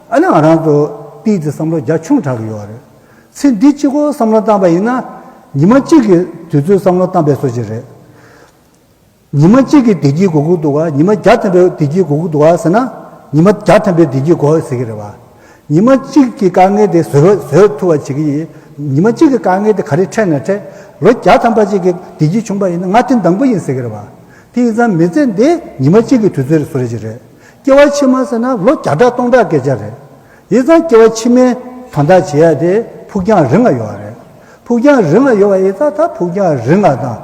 ཨ་ནི་ང་རང་ཚོ་ཏིས་ཙི་བསམ་བློ་རྒྱ་ཆུང་དྲགས་ཀྱི་ཡོད་རེད། ཚེ་འདི་གཅིག་པོ་བསམ་བློ་བཏང་པ་ཡིན་ན། ཉི་མ་གཅིག་གི་དུས་ཚོད་བསམ་བློ་བཏང་པའི་བཟོ་ཅིག་རེད། ཉི་མ་གཅིག་གི་བདེ་སྐྱིད་དགོས་ཀྱི་འདུག་ག་ཉི་མ་བརྒྱ་ཐམ་པའི་བདེ་སྐྱིད་དགོས་ཀྱི་འདུག་ག་ཟེར་ན། ཉི་མ་བརྒྱ་ཐམ་པའི་བདེ་སྐྱིད་དགོས་ཟེར་གྱི་རེད་བ། ཉི་མ་གཅིག་གི་དཀའ་ངལ་དེ་བཟོད་བཟོད་ཐུབ་པ་བྱེད་ཀྱི་ཡིན། ཉི་མ་གཅིག་གི་དཀའ་ངལ་དེ་ག་རེ་འཕྲད་ན་འཕྲད། ལོ་བརྒྱ་ཐམ་པ་གཅིག་གི་བདེ་སྐྱིད་བྱུང་པ་ཡིན་ན་ང་དེ་དང་པོ་ཡིན་ཟེར་གྱི་རེད་བ། དེ་ཡིན་ཙང་མི་ཚེ་འདི་ཉི་མ་གཅིག་གི་དུས་ཚོད་རེད་བཟོ་རེ་ཅིག་རེད། སྐྱེ་བ་ཕྱི་མ་ཟེར་ན་ལོ་བརྒྱ་ཕྲག་སྟོང་ཕྲག་སྐད་ཆ་རེད། ཡིན་ཙང་སྐྱེ་བ་ཕྱི་མའི་དོན་དག་བྱེད་ཡ་དེ་ཕུགས་རྒྱང་རིང་ང་ཡོད་རེད། ཕུགས་རྒྱང་རིང་ང་ཡོད་པ་ཡིན་ཙང་ད་ཕུགས་རྒྱང་རིང་ང་དང་།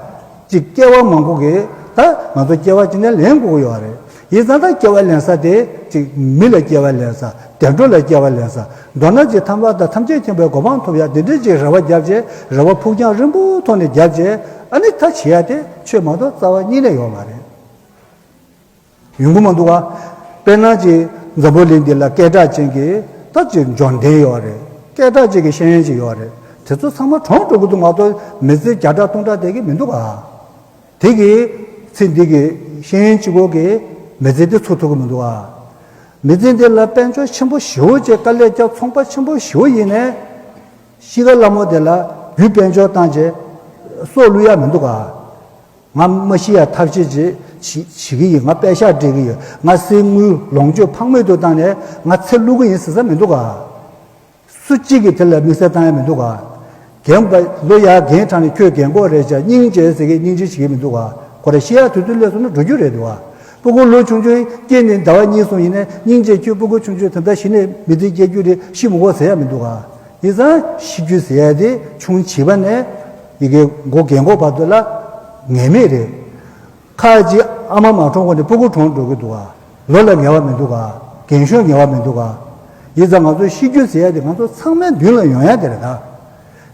ཅིག་སྐྱེ་བ་མང་པོ་གིས་ད་ང་ཚོ་སྐྱེ་བ་ཅིག་ནས་ལེན་དགོས་ཀྱི་ཡོད་རེད། ཡིན་ཙང་ད་སྐྱེ་བ་ལེན་ས་དེ་ཅིག་མི་ལ་སྐྱེ་བ་ལེན་ས། བདེ་འགྲོ་ལ་སྐྱེ་བ་ལེན་ས། མདོར་ན་ཅིག་ཐར་པ་དང་ཐམས་ཅད་མཁྱེན་པའི་གོ་འཕང་ཐོབ་ཡ་དེ་འདྲའི་ཅིག་རེ་བ་བརྒྱབ་བྱས། རེ་བ་ཕུགས་རྒྱང་རིང་པོའི་ཐོག་ནས་བརྒྱབ་བྱས། ཨ་ནི་ད་བྱེད་ཡ་དེ་ཆོས་མ་གཏོགས་རྩ་བ་ཉིད་ནས་ཡོད་མ་རེད། ཡོང་གི་མ་འདུག་ག་དཔེར་ན་ཅིག་འཛམ་བུ་གླིང་འདི་ལ་སྐད་གྲགས་ཅན་གྱི་ད་ཅིག་འབྱོར་ལྡན་ཡོད་རེད། སྐད་གྲགས་ཅན་གྱི་ཤེས་ཡོན་ཅིག་ཡོད་རེད། དེ་ཚོ་ཚང་མ་གྲོངས་འགྲོ་གི་འདུག་མ་གཏོགས་མི་ཚེ་བརྒྱ་ཕྲག་སྟོང་ཕྲག་བསྡད་ཀྱི་མི་འདུག་ག་དེ་གི་ཚེ་འདི་གི་ཤེས་ཡོན་གཅིག་པོ་གི་མི་ཚེ་འདི་འཚོ་ཐུབ་ཀྱི་མི་འདུག་ག་མི་ཚེ་འདི་ལ་དཔལ་འབྱོར་ཆེན་པོ་ཞེ་པོ་ཅིག་དཀའ་ལས་བརྒྱབ། ཚོང་པ་ཆེན་པོ་ཞེ་པོ་ཡིན་ནའི་གཤིས་ཀ་སླ་མོ་དེ་ལ་རྒྱུ་དཔལ་འབྱོར་བཏང་བྱས་སྲོག་བླུ་ཡ་མི་འདུག་ག་ང་མ་ཤི་ཡ་ཐབས་ཤེས་ཅིག་བྱེད་བྱེད་ཀྱི་ཡིན། ང་པད་ཤག་སྤྲད་ཀྱི་ཡོད། ང་གསེར་དངུལ་ལོངས་སྤྱོད་ཕངས་མེད་དུ་བཏང་ནས་ང་ཚེ་བླུ་གི་ཡིན་ཟེར་ས་མི་འདུག་ག་སུ་གཅིག་གིས་དེ་ལ་དམིགས་བསལ་བཏང་ཡ་མི་འདུག་ག་རྒན་པ་ལོ་ཡར་རྒན་གྲངས་ནས་ཁྱོད་རྒན་གོག་རེད་བྱ། སྙིང་རྗེ་ཟེར་གི་སྙིང་རྗེ་བྱེད་ཀྱི་མི་འདུག་ག་ཁོ་ར་ཤི་ཡ་དུས་ཚོད་སླེབས་སོང་ན་འགྲོ་རྒྱུ་རེད་འདུག་ག་སྤུ་གུ་ལོ་ཆུང་ཆུང་སྐྱེས་ནས་ཟླ་བ་གཉིས་གསུམ་ཡིན་ནའི་སྙིང་རྗེ་ཁྱོད་སྤུ་གུ་ཆུང་ཆུང་དེ་འདྲ་གཞི་ནས་མི་ཚེ་སྐྱེལ་རྒྱུ་རེད། ཤི་མི་དགོས་ཟེར་ཡ་མི་འདུག་ག་ཡིན་ཙང་ཤི་རྒྱུ་ཟེར་ཡ་དེ་ཆུང་བྱིས་པ་ནས་ཡི་གེ་མགོ་རྒན་གོག་བར་དུ་ལ་ངེས་མེད་རེད། ཁ་ཅིག་ཨ་མ་མ་གྲོངས་གོང་ནས་སྤུ་གུ་གྲོངས་འགྲོ་གི་འདུག་ག་ལོ་ལ་ངལ་བ་མི་འདུག་ག་རྒན་གཞོན་ངལ་བ་མི་འདུག་ག་ཡིན་ཙང་ང་ཚོ་ཤི་རྒྱུ་ཟེར་ཡ་དེ་ང་ཚོ་ཚང་མའི་མདུན་ལ་ཡོང་ཡ་དེ་རེད་ད།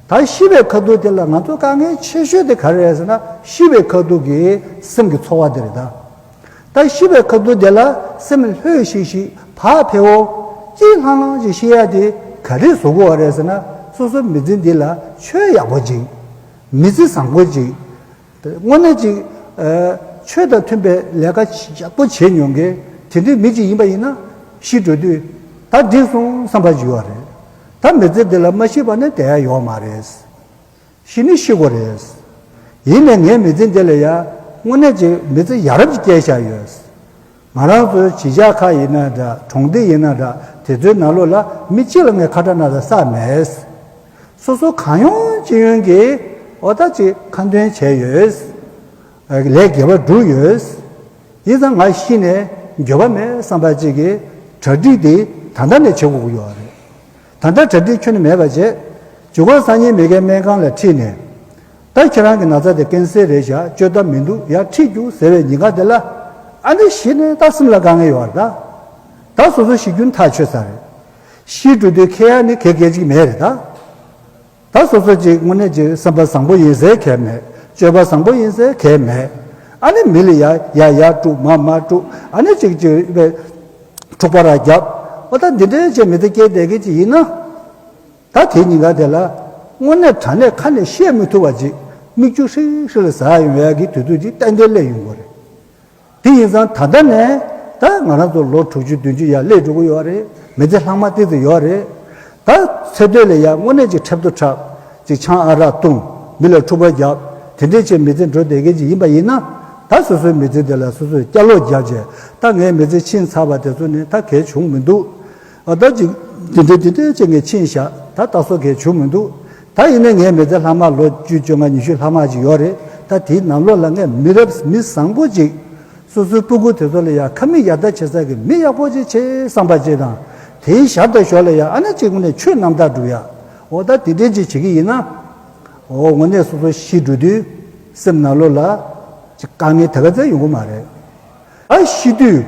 ད་ཤི་བའི་ཁ་ཐུག་དེ་ལ་ང་ཚོ་དཀའ་ངལ་ཆེ་ཤོས་དེ་ག་རེ་རེད་ཟེར་ན། ཤི་བའི་ཁ་ཐུག་གི་སེམས་ཀྱི་ཚོར་བ་དེ་རེད་ད། ད་ཤི་བའི་ཁ་ཐུག་དེ་ལ་སེམས་ལྷོད་ཤིག་ཤིག་བག་ཕེབས་པོ་སྐྱིད་ལྷང་ལྷང་ཞིག་ཤི་ཡ་དེ་ག་རེ་བཟོ་དགོས་པ་རེད་ཟེར་ན། སོ་སོ་མི་ཚེ་འདི་ལ་ཆོས་ཡག་པོ་ཅིག་མི་ཚེ་བཟང་པོ་ཅིག་དངོས་གནས་ཅིག་ཨ། ཆོས་དང་མཐུན་པའི་ལས་ཀ་ཡག་པོ་བྱེད་མྱོང་མཁན་དེ་འདྲའི་མི་ཅིག་ཡིན་པ་ཡིན་ན། ཤི་འགྲོ་དུས་ད་འགྲིག་སོང་བསམ་པ་ཅིག་ཡོད་རེད། ད་མི་ཚེ་འདི་ལ་མ་ཤི་བ་ནི་བསྡད་ཡ་ཡོད་མ་རེད། ཤི་ནི་ཤི་དགོས་རེད། ཡིན་ནའི་ངའི་མི་ཚེ་འདི་ལ་ཡ་དངོས་གནས་ཅིག་མི་ཚེ་ཡ་རབས་ཅིག་སྐྱེལ་བཞག་ཡོད། ང་རང་ཚོའི་གཞིས་ཆགས་ཁག་ཡིན་ན་འདྲ། གྲོང་སྡེ་ཡིན་ན་འདྲ། དེ་ཚོའི་ནང་ལོགས་ལ་མི་གཅིག་ལ་ངས་ཁ་བྲལ་གནང་ས་ས་མེད། སོ་སོ་གང་ཡོང་ཅི་ཡོང་གིས་འོ་ད་ཅིག་ཁ་འདོན་བྱས་ཡོད། ལས་དགེ་བ་བསྒྲུབས་ཡོད། ཡིན་ཙང་ང་ཤི་ནས་འགྱོད་པ་མེད་བསམ་པ་ཅིག་གིས་གྲ་སྒྲིག་དེ་ད་ལྟ་ནས་བྱེད་དགོས་ཀྱི་ཡོད་རེད། ད་ལྟ་གྲ་སྒྲིག་ཁྱོན་ནས་མེད་པ་བྱས། ཇུས་འགོད་སང་ཉིན་མི་ཁའི་སྨན་ཁང་ལ་ཁྲིད་ནས། ད་ཁྱེད་རང་གི་ན་ཚ་དེ་ཀན་སར་རེད་བཞག་བཅོས་ཐབས་མི་འདུག་ཡར་ཁྲིད་རྒྱུགས་ཟེར་བའི་ཉིན་ཀ་དེ་ལ། ཨ་ནི་གཞི་ནས་ད་སེམས་ལ་དཀའ་ངལ་ཡོད་རེད་ད། ད་སོ་སོ་ཤི་རྒྱུ་ཐག་ཆོད་ཚར་རེད། ཤི་འགྲོ་དུས་ཁེལ་ཡ་ནི་ག་གེ་ཅིག་མེད་རེད་ད། ད་སོ་སོ་ཅིག་དངོས་གནས་ཅིག་སེམས་པ་བཟང་པོ་ཡིན་ཟེར་གང་ཡང་མེད། སྤྱོད་པ་བཟང་པོ་ཡིན་ཟེར་གང་ཡང་མེད། ཨ་ནི་མི་ལ་ཡ་ཡ་ཡ་དཀྲུག་མ་མ་དཀྲུག་ཨ་ནི་ཅིག་ཅིག་འཁྲུག་པ་ར་རྒྱབ། འོ་ད་འདི་འདྲའི་ཅིག་མི་ཚེ་སྐྱེལ་བསྡད་མཁན་ཅིག་ཡིན་ན། ད་དེ་ཉིན་ཀ་དེ་ལ་དངོས་གནས་དྲང་གནས་ཁ་ནས་བཤད་མི་ཐུབ་པ་ཅིག་མིག་ཆུ་ཧྲིལ་ཧྲིལ་ཟག་ཡོང་ཡག་གི་དུས་ཚོད་ཅིག་ཏན་ཏན་སླེབས་ཡོང་གི་རེད། དེ་ཡིན་ཙང་ད་ལྟ་ནས་ད་ང་རང་ཚོ་ལོ་དྲུག་ཅུ་བདུན་ཅུ་ཡར་སླེབས་འགྲོ་གི་ཡོད་རེད། མི་ཚེ་ལྷག་མ་ཏོག་ཙམ་ཡོད་རེད། ད་ཚེ་སྟོད་ལ་ཡ་དངོས་གནས་ཀྱི་འཁྲབ་ཏུ་འཁྲབ། ཅིག་ཆང་ཨ་རག་བཏུང་། མི་ལ་འཁྲུག་པ་རྒྱབ། དེ་འདྲས་བྱས་མི་ཚེ་འགྲོ་བསྡད་མཁན་ཅིག་ཡིན་པ་ཡིན་ན། ད་སོ་སོའི་མི་ཚེ་དེ་ལ་སོ་སོས་བསྐྱར་ལོག་བརྒྱབ་བྱས། ད་ངའི་མི་ཚེ་ཕྱིན་ཚར་བ་དེ་ཚོ་ནི་ད་གལ་བྱུང་མི་འདུག་ཨ། ད་ཅིག་དེ་འདྲ་དེ་འདྲ་བྱས་ངས་ཕྱིན་བཞག་ད་ད་སོ་གལ་བྱུང་མི་འདུག་ད་ཡིན་ནའི་ངའི་མི་ཚེ་ལྷག་མ་ལོ་བཅུ་བཅོ་ལྔ་ཉི་ཤུ་ལྷག་མ་ཅིག་ཡོད་རེད། ད་དེའི་ནང་ལོགས་ལ་ངས་མི་རབས་མི་བཟང་པོ་ཅིག་སོ་སོའི་སྤུ་གུ་དེ་ཚོ་ལ་ཡ་ཁ་མིག་ཡར་ལྟ་བྱེད་ས་གི་མི་ཡག་པོ་ཅིག་བྱེད་བསམ་པ་ཅིག་དང་། དེའི་ཞར་དང་ཞོར་ལ་ཡ་ཨ་ནི་ཅིག་ངོས་ནས་ཆོས་རྣམ་དག་སྒྲུབ་ཡ། འོ་ད་དེ་འདྲས་ཅིག་བྱེད་ཀྱི་ཡིན་ན། འོ་དངོས་གནས་སོ་སོ་ཤི་འགྲོ་དུས་སེམས་ནང་ལོགས་ལ་ཅིག་དཀའ་ངལ་དེ་ག་ཚད་ཡོང་གི་མ་རེད། ཨ་ཤི་དུས་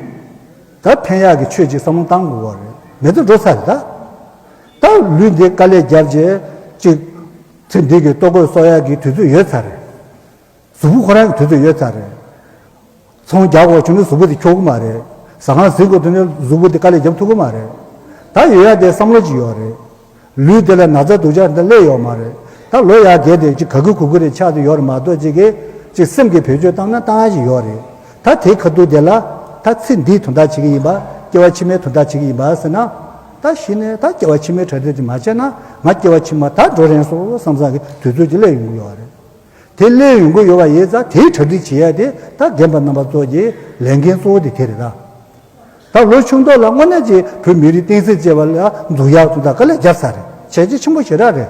ད་ཕན་ཡག་གི་ཆོས་ཅིག་བསམ་བློ་བཏང་དགོས་པ་རེད། མི་ཚེ་འགྲོ་ཚར་རེད་ད། ད་ལུས་འདི་དཀའ་ལས་བརྒྱབ་རྗེས་ཅིག་ཚེ་འདི་གི་ལྟོ་གོས་གསོག་ཡག་གི་དུས་ཚོད་ཡོད་ཚར་རེད། གཟུགས་པོ་ཁོ་རང་གི་དུས་ཚོད་ཡོད་ཚར་རེད། ཚོང་རྒྱག་དགོས་བྱུང་ན་གཟུགས་པོ་དེ་འཁྱོག་གི་མ་རེད། ཟ་ཁང་ཟིན་དགོས་དུས་ན་གཟུགས་པོ་དེ་དཀའ་ལས་རྒྱབ་ཐུབ་ཀྱི་མ་རེད། ད་ཡོད་ཡ་དེ་བསམ་བློ་ཅིག་ཡོད་རེད། ལུས་དེ་ལ་ན་ཚ་སྡུག་ཅག་འདི་སླེབས་ཡོད་མ་རེད། ད་ལོ་ཡར་རྒས་དེ་ཅིག་ག་གི་གུ་གི་རེ་ཆགས་དུ་ཡོད་རེད་མ་གཏོགས་ཅིག་གི་ཅིག་སེམས་ཀྱི་བེད་སྤྱོད་བཏང་ན་བཏང་ཡ་ཅིག་ཡོད་རེད། ད་དེའི་ཁ་ཐུག་དེ་ལ་ད་ཚེ་འདིའི་དོན་དག་བྱེད་ཀྱི་ཡིན་པ། སྐྱེ་བ་ཕྱི་མའི་དོན་དག་བྱེད་ཀྱི་ཡིན་པ་ཟེར་ན། ད་གཞི་ནས་ད་སྐྱེ་བ་ཕྱི་མའི་གྲ་སྒྲིག་ཅིག་མ་བྱས་ན་ང་སྐྱེ་བ་ཕྱི་མ་ད་འགྲོ་རན་སོང་བསམ་བསམ་གི་དུས་ཚོད་ཅིག་སླེབས་ཡོང་གི་ཡོད་རེད། དེ་སླེབས་ཡོང་གི་ཡོད་པ་ཡིན་ཙང་དེའི་གྲ་སྒྲིག་བྱེད་ཡ་དེ་ད་རྒན་པ་རྣམ་པ་ཚོ་གི་ལས་འགན་གཙོ་བོ་དེ་དེ་རེད་ད། ད་ལོ་ཆུང་མདོག་ལ་དངོས་གནས་ཀྱི་བོད་མི་རིགས་བསྟན་སྲིད་ཅེས་པ་ལ་འཛུགས་ཡག་ཏུ་ད་དཀའ་ལས་བརྒྱབ་ཚར་རེད། བྱས་རྗེས་ཆེན་པོ་ཞེ་དྲག་རེད།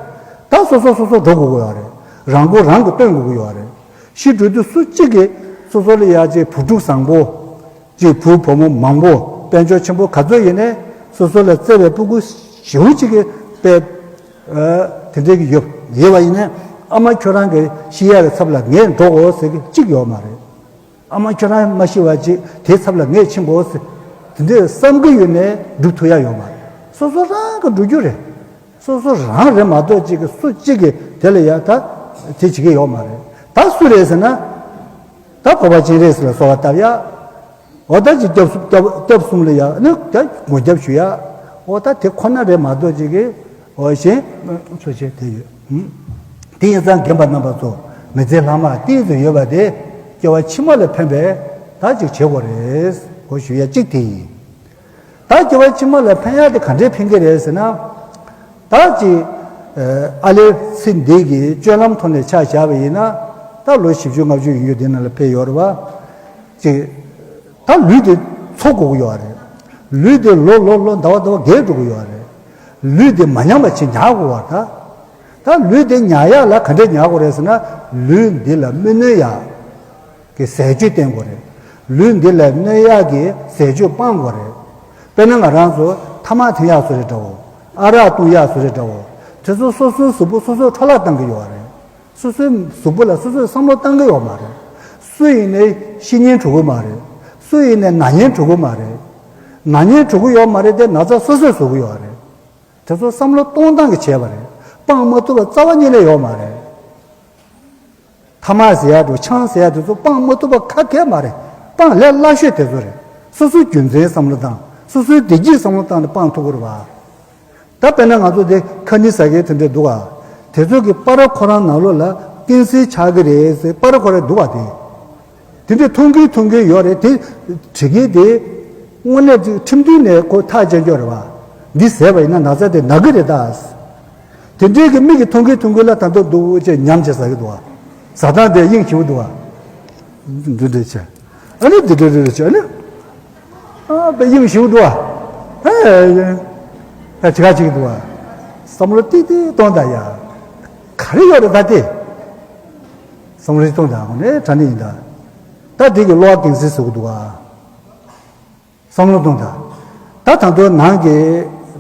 ད་སོ་སོ་སོ་སོ་འགྲོ་དགོས་ཀྱི་ཡོད་རེད། རང་མགོ་རང་གིས་སྟོན་དགོས་ཀྱི་ཡོད་རེད། ཤི་འགྲོ་དུས་སུ་གཅིག་གིས་སོ་སོ་ལ་ཡ་གཅིག་བུ་ཕྲུག་བཟང་པོ། གཅིག་བུ་བུ་མོ་མང་པོ་དཔལ་འབྱོར་ཆེན་པོ་ག་ཚོད་ཡིན་ནའི་སོ་སོ་ལ་བརྩེ་བའི་སྤུ་གུ་ཞེ་པོ་གཅིག་གིས་དཔེ། ཨ། དེ་འདྲའི་གི་ཡོད་ཡོད་པ་ཡིན་ནའི་ཨ་མ་ཁྱོད་རང་གི་ཤི་ཡག་གི་ཚབ་ལ་ངས་འགྲོ་དགོས་ཟེར་གི་གཅིག་ཡོད་མ་རེད། ཨ་མ་ཁྱོད་རང་མ་ཤི་བ་ཅིག་དེའི་ཚབ་ལ་ངས་ཕྱིན་དགོས་ཟེར། དེ་འདྲའི་བསམ་གི་ཡོད་ནའི་སྒྲུབ་ཐུབ་ཡ་ཡོད་མ་རེད། སོ་སོ་རང་གིས་སྒྲུབ་རྒྱུ་རེད། སོ་སོ་རང་རེད་མ་གཏོགས་གཅིག་གིས་སུ་གཅིག་གིས་དེ་ལ་ཡ་ད་དེ་བྱེད་ཀྱི་ཡོད་མ་རེད། ད་སུ་རེད་ཟེར་ན། ད་བོད་པ་སྤྱན་རས་གཟིགས་ལ་གསོལ་བ་བཏབ་ཡ། འོ་ད་ཅིག་སྐྱབས་སུ་སྐྱབས་སྐྱབས་གསུམ་ལ་ཡ་ནི་ད་སྒོམ་སྐྱབས་ཞུ་ཡ། འོ་ད་དེ་ཁོ་ན་རེད་མ་གཏོགས་གཅིག་གིས་འོ་གཞན་འཚོ་བྱེད་དེ་ཡོད། དེ་ཡིན་ཙང་རྒན་པ་རྣམ་པ་ཚོ་མི་ཚེ་ལྷག་མ་ཏིག་ཙམ་ཡོད་པ་དེ་སྐྱེ་བ་ཕྱི་མ་ལ་ཕན་པའི་ད་ཅིག་བྱེད་དགོས་རེད། གོ་ཞུ་ཡ་གཅིག་དེ་ཡིན། ད་སྐྱེ་བ་ཕྱི་མ་ལ་ཕན་ཡ་དེ་ག་འདྲས་ཕན་གི་རེད་ཟེར་ན། ད་ཅིག་ཨ་ལེ་ཚེ་འདི་གི་སྤྱོད་ལམ་ཐོག་ནས་ཆ་བཞག་པ་ཡིན་ན། ད་ལོ་བཞི་བཅུ་ལྔ་བཅུ་ཡོད་ཡོད་དེ་ནང་ལ་ཕེབས་ཡོད་རེད་བ། ཅིག་ད་ལུས་དེ་འཚོ་དགོས་ཀྱི་ཡོད་རེད། ལུས་དེ་ལོ་ལོ་ལོ་ཟླ་བ་ཟླ་བ་རྒས་འགྲོ་གི་ཡོད་རེད། ལུས་དེ་མ་ཉམས་པ་ཅིག་ཉར་དགོས་བ་ད། ད་ལུས་དེ་ཉར་ཡག་ལ་ག་འདྲས་ཉར་དགོས་རེད་ཟེར་ན། ལུས་འདི་ལ་མི་གནོད་ཡག་གི་ཟས་སྤྱོད་བསྟེན་དགོས་རེད། ལུས་འདི་ལ་གནོད་ཡག་གི་ཟས་སྤྱོད་སྤང་དགོས་རེད། དཔེར་ན་ང་རང་ཚོ་ཐ་མག་འཐེན་ཡག་བཟོ་རེད་འདྲ་བོ། ཨ་རག་བཏུང་ཡག་བཟོ་རེད་འདྲ་བོ། དེ་ཚོ་སོ་སོའི་གཟུགས་པོ་སོ་སོས་འཕྲོ་བརླག་བཏང་གི་ཡོད་རེད། སོ་སོའི་གཟུགས་པོ་ལ་སོ་སོས་བསམ་བློ་བཏང་གི་ཡོད་མ་རེད། སུ་ཡིན་ནའི་ཤི་ཉེན་འགྲོ་གི་མ་རེད། སུ་ཡིན་ནའི་ན་ཉེན་འགྲོ་གི་མ་རེད། ན་ཉེན་འགྲོ་གི་ཡོད་མ་རེད་དེ་ན་ཚ་སོ་སོས་བཟོ་གི་ཡོད་རེད། དེ་ཚོ་བསམ་བློ་གཏོང་སྟངས་ཀྱི་བྱས་པ་རེད། སྤང་མ་ཐུབ་པ་རྩ་བ་ཉིད་ནས་ཡོད་མ་རེད། ཐ་མག་ཟེར་ཡག་འགྲོ་ཆང་ཟེར་ཡག་དེ་ཚོ་སྤང་མ་ཐུབ་པ་ཁ་གས་མ་རེད། སྤང་ལས་སླ་ཤོས་དེ་ཚོ་རེད། སོ་སོའི་རྒྱུ་མཚན་བསམ་བློ་བཏང་། སོ་སོའི་བདེ་སྐྱིད་བསམ་བློ་བཏང་ནས་སྤང་ཐུབ་ཀྱི་རེད་བ། ད་དཔེར་ན་ང་ཚོ་དེ་ཁ་ཉིན་ཟ་མཁན་དེ་འདྲ་འདུག་ག་དེ་ཚོ་གི་པར་ཁོ་རང་ནང་ལོགས་ལ་ཀན་སར་ཆགས་ཀྱི་རེད་ཟེར་པར་ཁོ་རང་འདུག་ག་དེ། དེ་འདྲས་མཐོང་གི་མཐོང་གི་ཡོད་རེད། དེ་བྲིས་མཁན་དེ་དངོས་གནས་ཅིག་ཁྲིམས་མཐུན་ནས་ཁོ་ཐག་བཅད་རྒྱུ་རེད་བ། འདི་ཟས་པ་ཡིན་ན་ན་ཚ་དེ་ན་གི་རེད་ད། དེ་འདྲས་ཀྱི་མིག་གིས་མཐོང་གི་མཐོང་གི་ལ་ད་དུང་འདུག་ཅེས་ཉམས་བྱས་ཟ་གི་འདུག་བ། ཟ་སྟངས་དེ་དབྱིངས་ཞེ་པོ་འདུག་བ། འདི་འདྲས་བྱས། ཨ་ནི་འདི་འདྲས་འདྲས་བྱས་ཨ་ནི། ཨ་དཔེ་དབྱིངས་ཞེ་པོ་འདུག་བ། ཨ་ཨ་ཅི་ག་ཅིག་འདུག་བ། བསམ་བློ་ཏིག་ཏིག་གཏོང་ད་ཡ། ག་རེ་ཡོད་རེད་ད་དེ། བསམ་བློ་གཏོང་དང་ནས་དྲ་ནི་ཡིན་ད། ད་དེ་གི་གློ་བ་ཀན་སར་ཟེར་གི་འདུག་ག་བསམ་བློ་གཏོང་དང་། ད་ད་དུང་ནང་གི་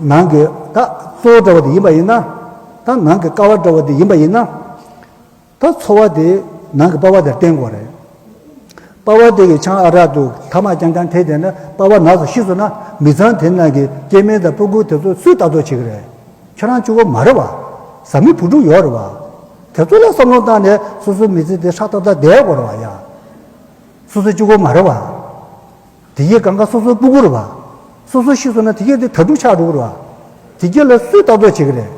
ནང་གི་ད་གཙོ་བོ་འདྲ་བ་དེ་ཡིན་པ་ཡིན་ན། ད་ནང་གི་ཀ་བ་འདྲ་བ་དེ་ཡིན་པ་ཡིན་ན། ད་ཚོར་བ་དེ་ནང་གི་པ་བ་དེར་བརྟེན་དགོས་རེད། པ་བ་དེ་གི་ཆང་ཨ་རག་ཏུ་ཐ་མག་རྐྱང་རྐྱང་འཐེན་བསྡད་ན་པ་བ་ན་ཚ་ཤི་སོང་ན་མི་ཚང་དེ་ནང་གི་སྐྱེ་དམན་དང་སྤུ་གུ་དེ་ཚོ་སུས་ལྟ་རྟོག་བྱེད་ཀྱི་རེད། ཁྱོད་རང་གཅིག་པོ་མ་རེད་བ། བཟའ་མི་བུ་ཕྲུག་ཡོད་རེད་བ། དེ་ཚོ་ལ་བསམ་བློ་བཏང་ནས་སོ་སོའི་མི་ཚེ་དེ་ཧྲག་ཏག་ཏག་བསྡད་དགོས་རེད་བ་ཡ། སོ་སོ་གཅིག་པོ་མ་རེད་བ། དེ་གའི་གང་ག་སོ་སོའི་སྤུ་གུ་རེད་བ། སོ་སོ་ཤི་སོང་ན་དེ་གའི་དེ་དྭ་ཕྲུག་ཆགས་འགྲོ་གི་རེད་བ། དེ་གའི་ལ་སུས་ལྟ་རྟོག་བྱེད་ཀྱི་རེད།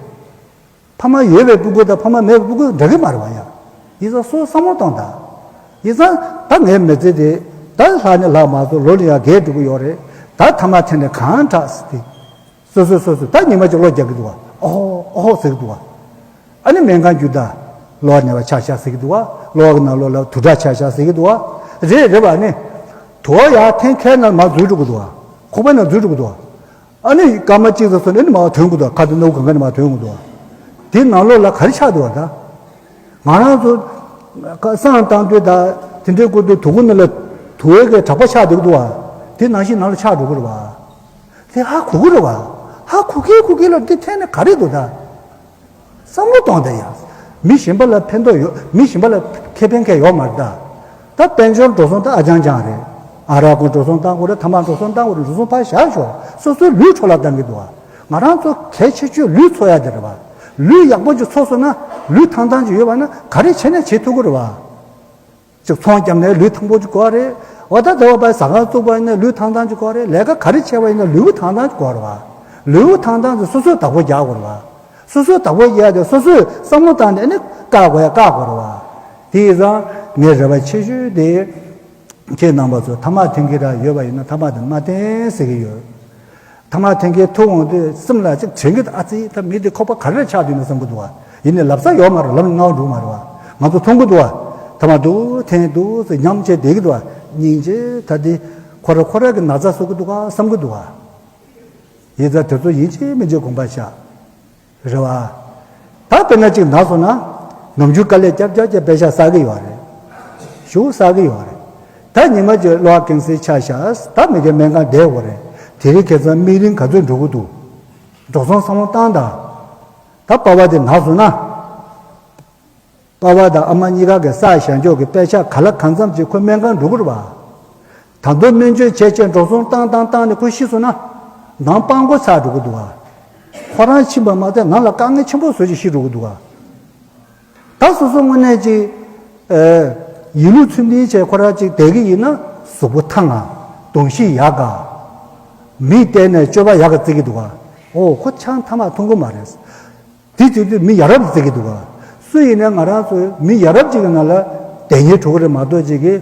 ཕ་མ་ཡོད་པའི་སྤུ་གུ་དང་ཕ་མ་མེད་པའི་སྤུ་གུ་འདྲ་གི་མ་རེད་བ་ཡ། ཡིན་ཙང་སོ་སོ་བསམ་བློ་གཏོང་དང་། ཡིན་ཙང་ད་ངའི་མི་ཚེ་དེ་ད་ལྷག་ནས་ལྷག་མ་སོང་ལོ་ལ་ཡང་རྒས་འགྲོ་གི་ཡོད་རེད། ད་ཐ་མག་འཐེན་ནས་གང་དྲག་སྲིད་དེ། སོ་སོས་སོ་སོས་ད་ཉི་མ་གཅིག་བློ་རྒྱག་གི་འདུག་བ། ཨོ་ཧོ་ཨོ་ཧོ་ཟེར་གི་འདུག་བ། ཨ་ནི་སྨན་ཁང་བརྒྱུད་ད། གློ་བ་ན་བ་ཆགས་ཤག་ཟེར་གི་འདུག་བ། གློ་བ་གི་ནང་ལོགས་ལ་དུག་དྲག་ཆགས་ཤག་ཟེར་གི་འདུག་བ། རེད་རེད་བ་ནི། དུ་བ་ཡར་འཐེན་མཁན་ན་མར་འཛུལ་འགྲོ་གི་འདུག་བ། ཁོག་པའི་ནང་འཛུལ་འགྲོ་གི་འདུག་བ། ཨ་ནི་སྐར་མ་གཅིག་ཙམ་སོང་ནས་ཨ་ནི་མར་ཐོན་གི་འདུག་བ། ཁ་དེ་སྣ་བུག་གང་ག་ནས་མར་ཐོན་གི་འདུག་བ། དེ་ནང་ལོགས་ལ་ག་རེ་ཆགས་འདུག་བ་ད། ང་རང་ཚོ་བསང་བཏང་དུས་ད་དེ་འདྲའི་སྐོར་དུ་དུ་གུ་ནང་ལ་དུ་བའི་གི་གྲགས་པ་ཆགས་འདུག་འདུག་བ། དེ་ནང་བཞིན་ནང་ལ་ཆགས་འགྲོ་གི་རེད་བ། དེ་ཧ་གོ་གི་རེད་བ། ཧ་གོ་གི་གོ་གི་ལ་འདི་འཐེན་ནས་ག་རེ་འདུག་ད། བསམ་བློ་གཏོང་དང་ཡ། མི་གཞན་པ་ལ་ཕན་ཐོགས་ཡོད། མི་གཞན་པ་ལ་ཁེ་ཕན་གང་ཡང་ཡོད་མ་རེད་ད། ད་དཔལ་འབྱོར་འགྲོ་སོང་ད་ཨ་ཅང་ཅང་རེད། ཨ་རག་གོང་འགྲོ་སོང་བཏང་དགོས་རེད། ཐ་མག་འགྲོ་སོང་བཏང་དགོས་རེད། འགྲོ་སོང་ཕར་བཞག་ཤོག་སོ་སོའི་ལུས་འཕྲོ་བརླག་བཏང་གི་འདུག་བ། ང་རང་ཚོ་གལ་ཆེ་ཤོས་ལུས་འཚོ་ཡ་དེ་རེད་བ། ལུས་ཡག་པོ་ཅིག་འཚོ་སོང་ན་ལུས་ཐང་ཐང་ཅིག་ཡོད་པ་ན་ག་རེ་བྱས་ནས་བྱེད་ཐུབ་ཀྱི་རེད་བ། ཅིག་ཚོང་བརྒྱབ་ནས་ལུས་ཐང་པོ་ཅིག་དགོས་རེད། འོ་ད་དེ་བ་པའི་ཟ་ཁང་བཙུགས་པ་ཡིན་ན་ལུས་ཐང་ཐང་ཅིག་དགོས་རེད། ལས་ཀ་ག་རེ་བྱས་པ་ཡིན་ན་ལུས་པོ་ཐང་ཐང་ཅིག་དགོས་རེད་བ། ལུས་པོ་ཐང་ཐང་ཅིག་སོ་སོས་བདག་པོ་རྒྱག་དགོས་རེད་བ། སོ་སོས་བདག་པོ་རྒྱག་དེ་སོ་སོས་བསམ་བློ་བཏང་ནས་ཨ་ནི་བཀག་དགོས་ཡ་བཀག་དགོས་རེད་བ། དེ་ཡིན་ཙང་ངའི་རེ་བ་ཆེ་ཤོས་དེ། ཁྱེད་རྣམ་པ་ཚོ་ཐ་མག་འཐེན་གྱི་ར་ཡོད་པ་ཡིན་ན་ཐ་མག་དེ་མ་འཐེན་ཟེར་གྱི་ཡོད། ཐ་མག་འཐེན་གྱི་ཐུག་འོང་དུས་སེམས་ལ་ཅིག་དྲན་གྱི་ཨ་ཙི་ད་མི་འདི་ཁོག་པ་ག་རེ་ཆགས་འདུག་ན་བསམ་གྱི་འདུག་བ། ཡིན་ནའི་ལབ་ས་ཡོད་མ་རེད། ལབ་ན་ངའོ་འགྲོ་མ་རེད་བ། ང་ཚོ་མཐོང་གི་འདུག་བ། ཐ་མག་འདུག་འཐེན་འདུག་ཟེར་ཉམས་བྱས་བསྡད་ཀྱི་འདུག་བ། སྙིང་རྗེ་ད་འདི་ཁོ་ར་ཁོ་ར་གི་ན་ཚ་གསོ་གི་འདུག་ག་བསམ་གྱི་འདུག་བ། ཡིན་ཙང་དེ་ཚོ་ཡིན་གཅིག་མིན་གཅིག་དགོངས་པ་བཞག་རེད་བ། ད་དཔེར་ན་གཅིག་ན་སོང་ན། ནམ་རྒྱུན་དཀའ་ལས་རྒྱབ་རྒྱབ་རྒྱབ་པེ་ཤ་བསགས་ཀྱི་ཡོད་རེད། ཞུ་བསགས་ཀྱི་ཡོད་རེད། ད་ཉི་མ་གཅིག་གློ་བ་ཀན་སར་ཆགས་ཤག་ད་མི་དེ་སྨན་ཁང་བསྡད་དགོས་རེད། དེ་རིང་ཁ་སང་དམིགས་རིམ་ག་ཚོད་འགྲོ་གི་འདུག་འགྲོ་སོང་བསམ་བློ་བཏང་དང་། ད་པ་ཕ་དེ་ན་སོང་ན། པ་ཕ་དང་ཨ་མ་གཉིས་ཀ་གི་བསགས་བཞག་འཇོག་གི་པེ་ཤ་ག་ལ་གང་འཚམ་ཅིག་ཁོ་སྨན་ཁང་འགྲོ་གི་རེད་བ། ད་དུང་སྨན་བཅོས་བྱས་བྱས་འགྲོ་སོང་བཏང་བཏང་བཏང་ནས་ཁོ་ཤི་སོང་ན། ནང་སྤང་གོ་ཚར་འགྲོ་གི་འདུག་བ། ཁོ་རང་ཕྱིན་པ་མ་ཟད་ནང་ལ་དཀའ་ངལ་ཆེན་པོ་བཟོས་ཅིག་ཤི་འགྲོ་གི་འདུག་བ། ད་སོ་སོ་དངོས་གནས་ཅིག་ཨེ། ཡིན་ལུགས་ཚུལ་མཐུན་བྱས་ཁོ་རང་ཅིག་བསྡད་ཀྱི་ཡིན་ན་གཟུགས་པོ་ཐང་ང་། གདོང་ཤེས་ཡག་ག་མིས་བལྟས་ནས་སྤྱོད་པ་ཡག་ག་བརྩི་གི་འདུག་ག་འོ་ཁོ་ཆང་ཐ་མག་འཐུང་གི་མ་རེད། དེ་བྱེད་དུས་མི་ཡ་རབས་བརྩི་གི་འདུག་ག་སུ་ཡིན་ནའི་ང་རང་ཚོ་མི་ཡ་རབས་ཅིག་གི་ནང་ལ་བསྡད་ཉེན་འགྲོ་གི་རེད་མ་གཏོགས་ཅིག་གི་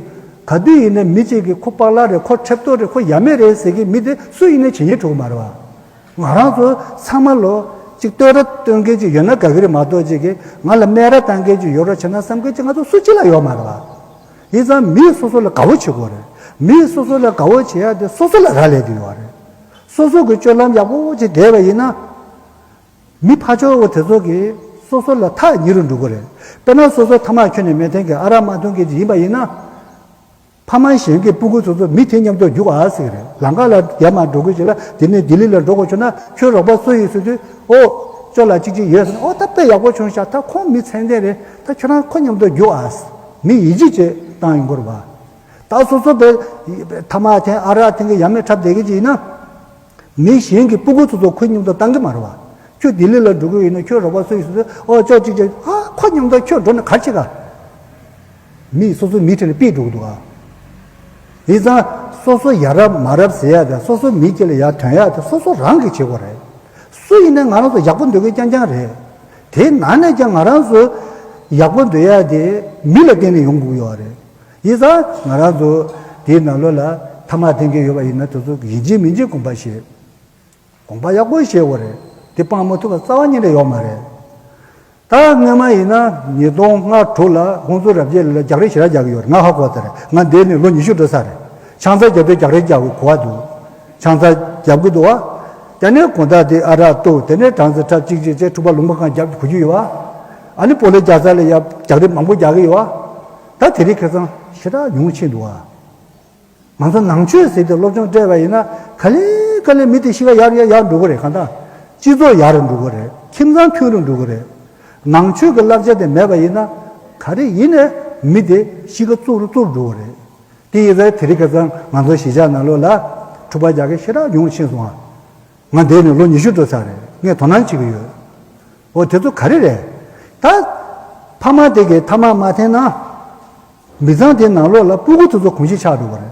ག་དུས་ཡིན་ནའི་མི་གཅིག་གིས་ཁོ་པག་ལག་རེད། ཁོ་ཁྲེབ་ཏོག་རེད། ཁོ་ཡ་མེད་རེད་ཟེར་གི་མི་དེ་སུ་ཡིན་ནའི་བྱེད་ཉེན་འགྲོ་གི་མ་རེད་བ། ང་རང་ཚོ་ཚང་མ་ལོ་གཅིག་བསྟོད་ར་སྟོན་མཁན་ཅིག་ཡོད་ན་དགའ་གི་རེད་མ་གཏོགས་ཅིག་གིས་ང་ལ་སྨད་ར་བཏང་མཁན་ཅིག་ཡོད་རོགས་བྱས་ན་བསམ་མཁན་ཅིག་ང་ཚོ་སུ་གཅིག་ལ་ཡོད་མ་རེད་བ། ཡིན་ཙང་མིས་སོ་སོ་ལ་དགའ་བོ་བྱེད་དགོས་རེད། མིས་སོ་སོ་ལ་དགའ་བོ་བྱེད་ཡ་དེ་སོ་སོ་ལ་རག་ལས་ཀྱི་ཡོད་རེད། སོ་སོ་གི་སྤྱོད་ལམ་ཡག་པོ་ཅིག་བསྡད་པ་ཡིན་ན། མི་ཕར་ཕྱོགས་བོ་དེ་ཚོ་གིས་སོ་སོ་ལ་ཐག་ཉེ་རུ་འགྲོ་གི་རེད། དཔེར་ན་སོ་སོ་ཐ་མག་ཁྱོན་ནས་མི་འཐེན་མཁན་ཨ་རག་མ་འཐུང་མཁན་ཅིག་ཡིན་པ་ཡིན་ན། ཕ་མ་གཞན་གྱི་སྤུ་གུ་ཚོ་ཚོ་མི་དེ་མཉམ་དུ་རྒྱུག་ཨ་ཟེར་གི་རེད། ལམ་ཁ་ལ་རྒྱ་མར་འགྲོ་དགོས་ཅིག་ལ་དེ་ནས་ལྡི་ལི་ལ་འགྲོ་དགོས་བྱུང་ན་ཁྱོད་རོགས་པ་སུ་ཡིན་ཟེར་དུས་ཨོ། ཅོ་ལགས་གཅིག་གཅིག་ཡོད་ཟེར་ན་ཨོ་ད་དཔེ་ཡག་པོ་བྱུང་ཤག་ད་ཁོང་མི་ཚད་ལྡན་རེད། ད་ཁྱོད་རང་ཁོ་མཉམ་དུ་རྒྱུག་ཨ་ཟེར། མི་ཡིད་ཆེས་བྱེད་བཏང་ཡོང་གི་རེད་བ། ད་སོ་སོ་དཔེ་ཐ་མག་འཐེན་ཨ་རག་འཐེན་གི་ཡ་མེད་འཁྲབ་བསྡད་གི་ཅིག་ཡིན་ན། མི་གཞན་གྱི་སྤུ་གུ་ཚོ་ཚོ་ཁོ་མཉམ་དུ་བཏང་གི་མ་རེད་བ། ཁྱོད་ལྡི་ལི་ལ་འགྲོ་གི་ཡིན་ན་ཁྱོད་རོགས་པ་སུ་ཡིན་ཟེར་དུས་ཨོ་ཅོ་གཅིག་གཅིག་ཨ་ཁོ་མཉམ་དུ་ཁྱོད་འགྲོ་ན་ག་རེ་བྱེད་ག་མིས་སོ་སོའི་མི་ཁྲིད་ནས་ཕུད་འགྲོ་གི་འདུག་ག་ཡིན་ཙང་སོ་སོ་ཡ་རབས་མ་རབས་ཟེར་ཡ་དང་སོ་སོ་མི་སྐྱེ་ལ་ཡར་ཐོན་ཡ་དེ་སོ་སོ་རང་གིས་བྱེད་དགོས་རེད། སུ་ཡིན་ནའི་ང་རང་ཚོ་ཡག་པོ་འདོད་མཁན་རྐྱང་རྐྱང་རེད། དེའི་ནང་ནས་ཀྱང་ང་རང་ཚོ་ཡག་པོ་འདོད་ཡ་དེ་མི་ལ་བརྟེན་ནས་ཡོང་དགོས་ཡོད་རེད། ཡིན་ཙང་ང་རང་ཚོ་དེའི་ནང་ལོགས་ལ་ཐ་མག་འཐེན་མཁན་ཡོད་པ་ཡིན་ན་དེ་ཚོ་ཡིན་གཅིག་མིན་གཅིག་དགོངས་པ་བཞེས། དགོངས་པ་ཡག་པོ་བཞེས་དགོས་རེད། དེ་སྤང་མ་ཐུབ་པ་རྩ་བ་ཉིད་ནས་ཡོད་མ་རེད། ད་སྔོན་མ་ཡིན་ན་ཉིས་སྟོང་ལྔ་དྲུག་ལ་ཧུན་སུར་རབ་རྒྱས་ལ་རྒྱག་རེས་ཞེ་དྲག་རྒྱག་གི་ཡོད་རེད། ང་ཧ་གོ་ཚར་རེད། ང་འདས་ནས་ལོ་ཉི་ཤུ་འགྲོ་ས་རེད། ཆང་ས་རྒྱབ་དུས་རྒྱག་རེས་རྒྱག་དགོས་གོ་བ་འདུག་ཆང་ས་རྒྱབ་གི་འདུག་བ། དེ་ནས་དགོང་དག་དེ་ཨ་རག་བཏུག་དེ་ནས་གྲང་ས་འཁྲབ་གཅིག་གཅིག་བྱས་འཁྲུག་པ་ལུང་པ་གང་རྒྱབ་གོ་རྒྱུ་ཡོད་བ། ཨ་ནི་སྤོ་ལོ་རྒྱག་ས་ལ་ཡ་རྒྱག་རེས་མང་པོ་རྒྱག་གི་ཡོད་བ། ད་དེ་རིང་ཁ་སང་ཞེ་དྲག་ཉུང་ཕྱིན་འདུག་བ། ང་ཚོ་ནང་ཆོས་ཟེར་ཏེ་སློབ་སྦྱོང་སྤྲད་པ་ཡིན་ན་ག་ལེ་ག་ལེ་མི་དེ་གཤིས་ཀ་ཡར་ཡར་ཡར་འགྲོ་གི་རེད། གང་ལྟར་སྤྱི་ཚོགས་ཡར་འགྲོ་གི་རེད། ཁྱིམ་ཚང་མཐུན་རུ་འགྲོ་གི་རེད། ནང་ཆོས་ཀྱི་བསླབ་བྱ་དེ་མེད་པ་ཡིན་ན་ག་རེ་ཡིན་ནའི་མི་དེ་གཤིས་ཀ་བཙུགས་རུ་བཙུགས་འགྲོ་གི་རེད། དེ་ཡིན་ཙང་དེ་རིང་ཁ་སང་ང་ཚོ་གཞིས་ཆགས་ནང་ལོགས་ལ་འཁྲུག་པ་རྒྱག་མཁན་ཞེ་དྲག་ཉུང་ཕྱིན་སོང་ཨ། ང་འདས་ནས་ལོ་ཉི་ཤུ་འགྲོ་ཚར་རེད། ངས་དོ་སྣང་བྱེད་ཀྱི་ཡོད། འོ་དེ་ཚོ་ག་རེ་རེད། ད་ཕ་མ་དེ་གིས་ཐ་མག་མ་འཐེན་ན། མི་ཚང་དེ་ནང་ལོགས་ལ་སྤུ་གུ་དེ་ཚོ་གོམས་གཤིས་ཆགས་འགྲོ་གི་རེད།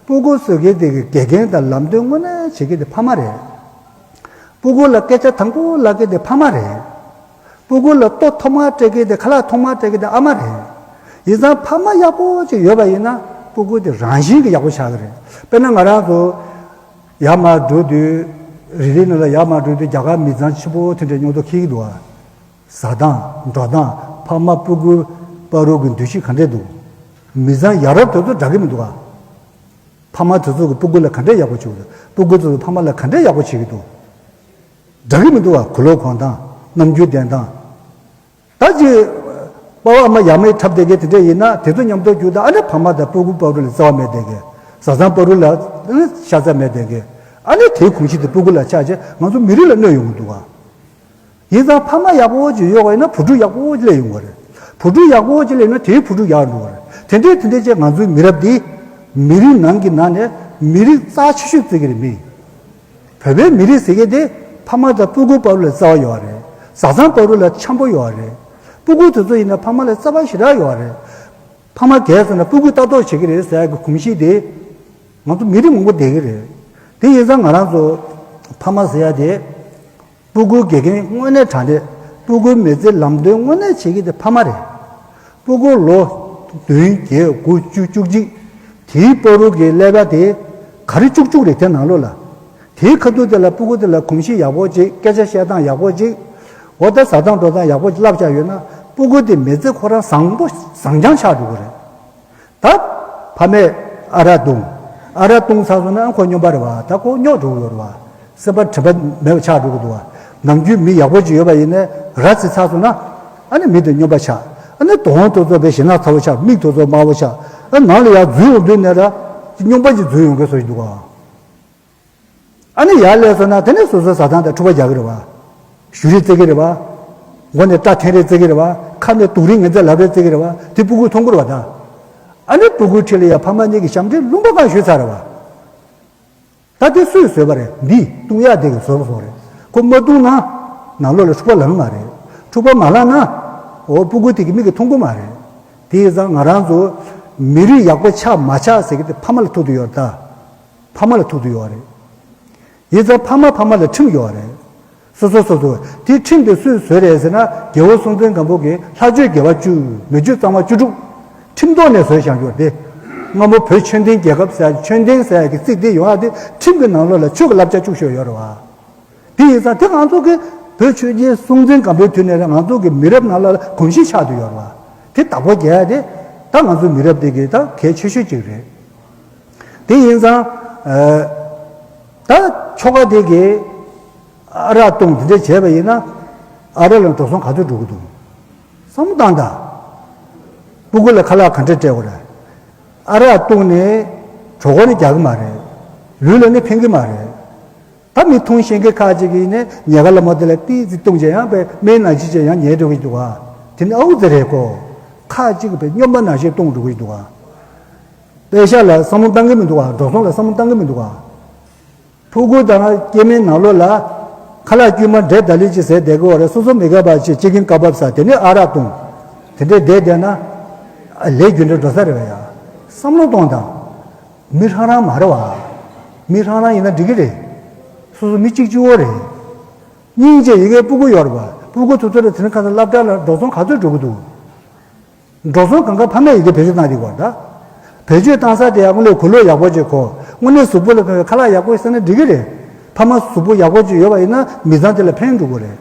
སྤུ་གུ་བཟོ་མཁན་དེ་གི་དགེ་རྒན་དང་ལམ་སྟོན་དངོས་གནས་བྱེད་མཁན་དེ་ཕ་མ་རེད། སྤུ་གུ་ལ་སྐད་ཆ་དང་པོ་ལབ་མཁན་དེ་ཕ་མ་རེད། སྤུ་གུ་ལ་ལྟོ་ཐོག་མར་སྤྲད་མཁན་དེ་ཁ་ལག་ཐོག་མར་སྤྲད་མཁན་དེ་ཨ་མ་རེད། ཡིན་ཙང་ཕ་མ་ཡག་པོ་ཅིག་ཡོད་པ་ཡིན་ན་སྤུ་གུ་དེ་རང་བཞིན་གྱིས་ཡག་པོ་ཆགས་ཀྱི་རེད། དཔེར་ན་ང་རང་ཚོ་ཡར་མར་འགྲོ་དུས། རི་རི་ནང་ལ་ཡར་མར་འགྲོ་དུས་རྒྱ་གར་མི་ཚང་ཆེན་པོ་དེ་འདྲ་མཉམ་དུ་འཁྱེར་གྱི་འདུག་ཨ། ཟ་སྟངས་འགྲོ་སྟངས་ཕ་མ་སྤུ་གུ་བར་དུ་གི་འདུ་ཤེས་ག་འདྲས་འདུག་མི་ཚང་ཡ་རབས་དེ་ཚོ་འདྲ་གི་མི་འདུག་ཨ། ཕ་མ་དེ་ཚོ་གི་སྤུ་གུ་ལ་ག་འདྲས་ཡག་པོ་བྱེད་ཀྱི་འདུག་སྤུ་གུ་ཚོ་ཕ་མ་ལ་ག་འདྲས་ཡག་པོ་བྱེད་ཀྱི་འདུག་འདྲ་གི་མི་འདུག་ཨ། གོས་ལོག་གོན་སྟངས་རྣམ་འགྱུར་ལྡན་སྟངས། ད་ཅི། པ་ཕ་ཨ་མ་ཡ་མའི་འཁྲབ་བསྡད་མཁན་དེ་འདྲ་ཡིན་ན་དེ་ཚོ་མཉམ་དུ་རྒྱུག་དང་ཨ་ནི་ཕ་མ་དང་སྤུ་གུ་བར་དུ་ལ་བརྩེ་བ་མེད་བསྡད་མཁན། བཟའ་ཚང་བར་དུ་ལ་ཨ་ནི་ཤ་ཚ་མེད་བསྡད་མཁན། ཨ་ནི་དེའི་གོམས་གཤིས་དེ་སྤུ་གུ་ལ་ཆགས་རྗེས་ང་ཚོ་མི་རིགས་ལ་གནོད་ཡོང་གི་འདུག་ག་ཡིན་ཙང་ཕ་མ་ཡག་པོ་ཅིག་ཡོད་པ་ཡིན་ན་བུ་ཕྲུག་ཡག་པོ་ཅིག་སླེབས་ཡོང་གི་རེད། བུ་ཕྲུག་ཡག་པོ་ཅིག་སླེབས་ན་དེའི་བུ་ཕྲུག་ཡག་འགྲོ་གི་རེད། དེ་འདྲས་དེ་འདྲས་བྱས་ང་ཚོའི་མི་རབས་འདི་མི་རིགས་ནང་གི་ནང་ནས་མི་རིགས་རྩ་ཆེ་ཤོས་བརྩི་གི་རེད་མི། བོད་པའི་མི་རིགས་ཟེར་མཁན་དེ་ཕ་མ་དང་སྤུ་གུ་བར་ལ་བརྩེ་བ་ཡོད་རེད། བཟའ་ཚང་བར་ལ་འཆམ་པོ་ཡོད་རེད། སྤུ་གུ་དེ་ཚོ་ཡིན་ན་ཕ་མ་ལ་བརྩེ་བ་ཞེ་དྲག་ཡོད་རེད། ཕ་མ་རྒས་སོང་ན་སྤུ་གུས་ལྟ་རྟོག་བྱེད་ཀྱི་རེད་ཟེར་ཡ་གི་གོམས་གཤིས་དེ་ང་ཚོ་མི་རིགས་མང་པོ་བསྡད་ཀྱི་རེད། དེ་ཡིན་ཙང་ང་རང་ཚོ་ཕ་མ་ཟེར་ཡ་དེ་སྤུ་གུའི་དགེ་རྒན་དངོས་གནས་དྲང་གནས་སྤུ་གུའི་མི་ཚེ་ལམ་སྟོན་དངོས་གནས་བྱེད་ཀྱི་དེ་ཕ་མ་རེད། སྤུ་གུ་ལོ་བདུན་བརྒྱད་དགུ་བཅུ་བཅུ་གཅིག་དེའི་བར་དུ་གི་ཀླད་པ་དེ་ག་རེ་བཅུག་བཅུག་རེད་དེ་ནང་ལོགས་ལ། དེའི་ཁ་ཐུག་དེ་ལ་སྤུ་གུ་དེ་ལ་གོམས་གཤིས་ཡག་པོ་ཅིག་སྐད་ཆ་བཤད་སྟངས་ཡག་པོ་ཅིག་འོ་ད་ཟ་སྟངས་འགྲོ་སྟངས་ཡག་པོ་ཅིག་བསླབ་བཞག་ཡོད་ན་སྤུ་གུ་དེ་མི་ཚེ་ཁོ་རང་བཟང་པོ་བཟང་རྐྱང་ཆགས་འགྲོ་གི་རེད། ད་ཕ་མས་ཨ་རག་བཏུང་། ཨ་རག་བཏུང་ཚར་སོང་ན་ཨ་ཁོ་སྨྱོན་པ་རེད་བ། ད་ཁོ་སྨྱོ་འགྲོ་གི་ཡོད་རེད་བ། སེམས་པ་དྲན་པ་མེད་པ་ཆགས་འགྲོ་གི་འདུག་བ། ནམ་རྒྱུན་མི་ཡག་པོ་ཅིག་ཡོད་པ་ཡིན་ནའི་ར་བརྩི་ཚར་སོང་ན་ཨ་ནི་མི་དེ་སྨྱོན་པ་ཆགས། ཨ་ནི་གདོང་དེ་ཚོ་དཔེ་ཞེ་ནག་ཚ་བོ་ཆགས། མིག་དེ་ཚོ་དམར་བོ་ཆགས། ཨ་ནང་ལ་ཡར་འཛུལ་ཡོང་དུས་ནས་ར་སྨྱོན་པ་ཅིག་འཛུལ་ཡོང་གི་བཟོ་ཞིག་འདུག་ག། ཨ་ནི་ཡར་སླེབས་སོང་ན་དེ་ནས་སོ་སོའི་ཟ་སྟངས་དང་འཁྲུག་པ་རྒྱག་གི་རེད་བ། གཞུ་རེས་རྩེ་གི་རེད་བ། མགོ་ནས་སྐྲ་འཐེན་རེས་རྩེ་གི་རེད་བ། ཁ་ནས་དུག་རིལ་ངན་ཚད་ལབ་རེས་རྩེ་གི་རེད་བ། དེ་སྤུ་གུས་མཐོང་གི་རེད་བ་ད། ཨ་ནི་སྤུ་གུའི་འཁྲིས་ལ་ཡ་ཕ་མ་གཉིས་ཀྱིས་ཞབས་འདྲེན་ལུང་པ་གང་ཞུས་ཚར་རེད་བ། ད་དེ་སུས་བཟོས་པ་རེད། འདི་བཏུང་ཡག་དེ་གིས་བཟོས་པ་སོང་རེད། ཁོ་མ་བཏུང་ན་ནང་ལོགས་ལ་འཁྲུག་པ་ལངས་མ་རེད། འཁྲུག་པ་མ་ལངས་ན་འོ་སྤུ་གུ་དེ་གིས་མིག་གིས་མཐོང་གི་མ་རེད། དེ་ཡིན་ཙང་ང་རང་ཚོ་མི་རིགས་ཡག་པོ་ཆགས་མ་ཆགས་ཟེར་གི་དེ་ཕ་མ་ལ་ཐུག་དུ་ཡོད་རེད་ད། ཕ་མ་ལ་ཐུག་དུ་ཡོད་རེད། ཡིན་ཙང་ཕ་མ་ཕ་མ་ལ་ཁྲིམས་ཡོད་རེད། སོ་སོ་སོ་སོ་དེ་ཁྲིམས་དེ་སུས་བཟོས་རེད་ཟེར་ན་རྒྱལ་བ་སྲོང་བཙན་སྒམ་པོ་གིས་ལྷ་ཆོས་དགེ་བ་བཅུ་མི་ཆོས་གཙང་མ་བཅུ་དྲུག་ཁྲིམས་ཐོག་ནས་བཟོས་བཞག་ཡོད་རེད། སྔ་མོ་བོད་ཆོས་ལྡན་རྒྱལ་ཁབ་ཟེར་ཡ་ཆོས་ལྡན་ཟེར་ཡ་གི་ཚིག་དེ་ཡོང་ཡ་དེ་ཁྲིམས་ཀྱི་ནང་ལོགས་ལ་ཆོས་ཀྱི་བསླབ་བྱ་བཅུག་ཤོག་ཡོད་རེད་བ། དེ་ཡིན་ཙང་དེ་ང་ཚོ་གི་བོད་ཆོས་རྒྱལ་སྲོང་བཙན་སྒམ་པོའི་དུས་ནས་ང་ཚོ་གི་མི་རབས་ནང་ལ་གོམས་གཤིས་ཆགས་བསྡད་ཡོད་རེད་བ། དེ་བདག་པོ་རྒྱག་ཡ་དེ་ད་ང་ཚོ་མི་རབས་དེ་གི་ད་གལ་ཆེ་ཤོས་གཅིག་རེད། དེ་ཡིན་ཙང་ཨ་ད་ཁྱོ་ག་དེ་གི་ཨ་རག་བཏུང་དེ་འདྲ་བྱས་པ་ཡིན་ན་ཨ་རག་ལ་འགྲོ་སོང་ག་ཚོད་འགྲོ་གི་འདུག་བསམ་བློ་བཏང་དང་། སྤུ་གུ་ལ་ཁ་ལག་ག་འདྲ་སྤྲད་དགོས་རེད། ཨ་རག་བཏུང་ནས་གྲོད་ཁོག་ནི་རྒྱག་གི་མ་རེད། ལུས་ལ་ནི་ཕན་གི་མ་རེད། ད་མི་འཐུང་ཤེས་མཁན་ཁག་ཅིག་གིས་ནི་ཉལ་ཁ་ལ་མོ་དེ་ལ་ཏིག་ཙི་བཏུང་བྱས་ཡང་པའི་སྨན་ནང་བཞིན་བྱས་ཡང་ཉལ་འགྲོ་གི་འདུག་ག། དེ་ནི་ཨའུ་ཙི་རེད་ཀོ། ཁག་ཅིག་གིས་པའི་སྨྱོན་པ་ནང་བཞིན་བཏུང་འགྲོ་གི་འདུག་ག། པེ་ཤག་ལ་བསམ་བློ་བཏང་གི་མི་འདུག་ག། འགྲོ་སོང་ལ་བསམ་བློ་བཏང་གི་མི་འདུག་ག། ཕྲུ་གུ་དང་སྐྱེ་དམན་ནང་ལོགས་ལ་ཁ་ལག་དཀྱུས་མ་འབྲས་ལྡག་ལི་ཅིག་ཟས་བསྡད་ཀྱི་ཡོད་རེད། སོ་སོ་མི་དགའ་བ་ཅིག་ཅི་ཀིན་ཀ་བབ་ཟ། དེ་ནས་ཨ་རག་བཏུང་། དེ་འདྲས་བསྡད་བསྡད་ན་ལས་རྒྱུ་འབྲས་འགྲོ་ས་རེད་བ་ཡ། བསམ་བློ་གཏོང་དང་། མི་ཧྲང་རང་མ་རེད་བ། མི་ཧྲང་རང་ཡིན་ན་འགྲིག་གི་རེད། སོ་སོ་མི་གཅིག་གཅིག་པོ་རེད། སྙིང་རྗེ་ཡི་གེ་སྤུ་གུ་ཡོད་རེད་བ། སྤུ་གུ་ཚོ་ཚོ་ལ་དེ་རིང་ཁ་སང་སློབ་གྲྭ་ལ་འགྲོ་སོང་ག་ཚོད་འགྲོ་གི་འདུག། འགྲོ་སོང་གང་ག་ཕ་མས་ཡི་གེ་བེད་སྤྱོད་བཏང་དེ་གོ་ད། བེད་སྤྱོད་བཏང་ས་དེ་ཡང་དངོས་གནས་གོས་ལོག་ཡག་པོ་ཅིག་གོན། དངོས་གནས་གཟུགས་པོ་ལ་ཐོན་ཁ་ལག་ཡག་པོ་ཟ་ན་འགྲིག་གི་རེད། ཕ་མ་གཟུགས་པོ་ཡག་པོ་ཅིག་ཡོད་པ་ཡིན་ན་མི་ཚང་དེ་ལ་ཕན་འགྲོ་གི་རེད།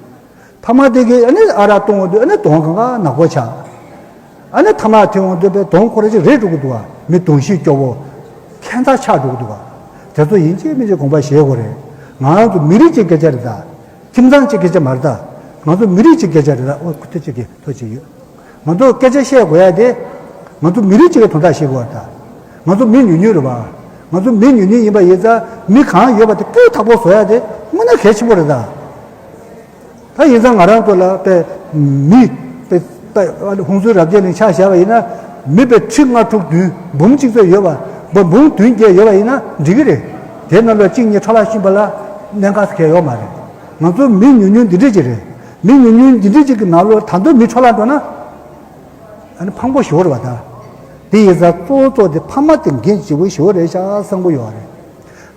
ཕ་མ་དེ་གིས་ཨ་ནི་ཨ་རག་བཏུང་འོང་དུས་ཨ་ནི་གདོང་གང་ག་ནག་པོ་ཆགས། ཨ་ནི་ཐ་མག་འཐེན་འོང་དུས་པའི་གདོང་ཁོ་ར་ཅིག་རེད་འགྲོ་གི་འདུག་ག། མི་གདོང་ཤེས་སྐྱོ་བོ། ཁྱད་མཚར་ཆགས་འགྲོ་གི་འདུག་ག། དེ་ཚོ་ཡིན་གཅིག་མིན་གཅིག་དགོངས་པ་བཞེས་དགོས་རེད། ང་རང་ཚོ་མི་རིགས་གཅིག་སྐད་ཆ་རེད་ད། ཁྱིམ་ཚང་གཅིག་སྐད་ཆ་མ་རེད་ད། ང་ཚོ་མི་རིགས་གཅིག་སྐད་ཆ་རེད་ད། ཨོ་ཁུ་ཐུ་གཅིག་གི་ཐུགས་རྗེ་ཆེ་ཡོད། ང་ཚོ་སྐད་ཆ་བཤད་དགོས་ཡ་དེ། ང་ཚོ་མི་རིགས་གཅིག་གི་དོན་དག་བཤད་དགོས་རེད་ད། ང་ཚོ་མི་ཉུང་ཉུང་རེད་བ། ང་ཚོ་མི་ཉུང་ཉུང་ཡིན་པ་ཡིན་ཙང་མི་གང་ཡོད་པ་དེ་སྤུས་དག་པོ་བཟོ་ཡ་དེ་དངོས་གནས་གལ་ཆེན་པོ་རེད་ད། ད་ཡིན་ཙང་ང་རང་ཚོ་ལ་དཔེ་མི་དཔེ་དཔེ་ཧུན་སུར་རབ་རྒྱས་གླིང་ཆ་བཞག་པ་ཡིན་ན་མི་དཔེ་ཁྲི་ལྔ་དྲུག་བདུན་འབུམ་གཅིག་ཙམ་ཡོད་པ་འབུམ་བདུན་བརྒྱད་ཡོད་པ་ཡིན་ན་འགྲིག་གི་རེད། དེ་ནང་ལ་གཅིག་གཉིས་འཕྲོ་བརླག་ཕྱིན་པ་ལ་གནད་འགག་གང་ཡང་ཡོད་མ་རེད། ང་ཚོ་མི་ཉུང་ཉུང་འདི་འདྲས་ཅིག་རེད། མི་ཉུང་ཉུང་འདི་འདྲས་ཅིག་གི་ནང་ལོགས་ད་དུང་མི་འཕྲོ་བརླག་འགྲོ་ན། ཨ་ནི་ཕངས་པོ་ཞེ་པོ་རེད་བ་ད། དེ་ཡིན་ཙང་གཙོ་བོ་གཙོ་དེ་ཕ་མ་དེ་འགན་ལྗིད་པོ་ཞེ་པོ་རེད་ཤག་བསམ་གྱི་ཡོད་རེད།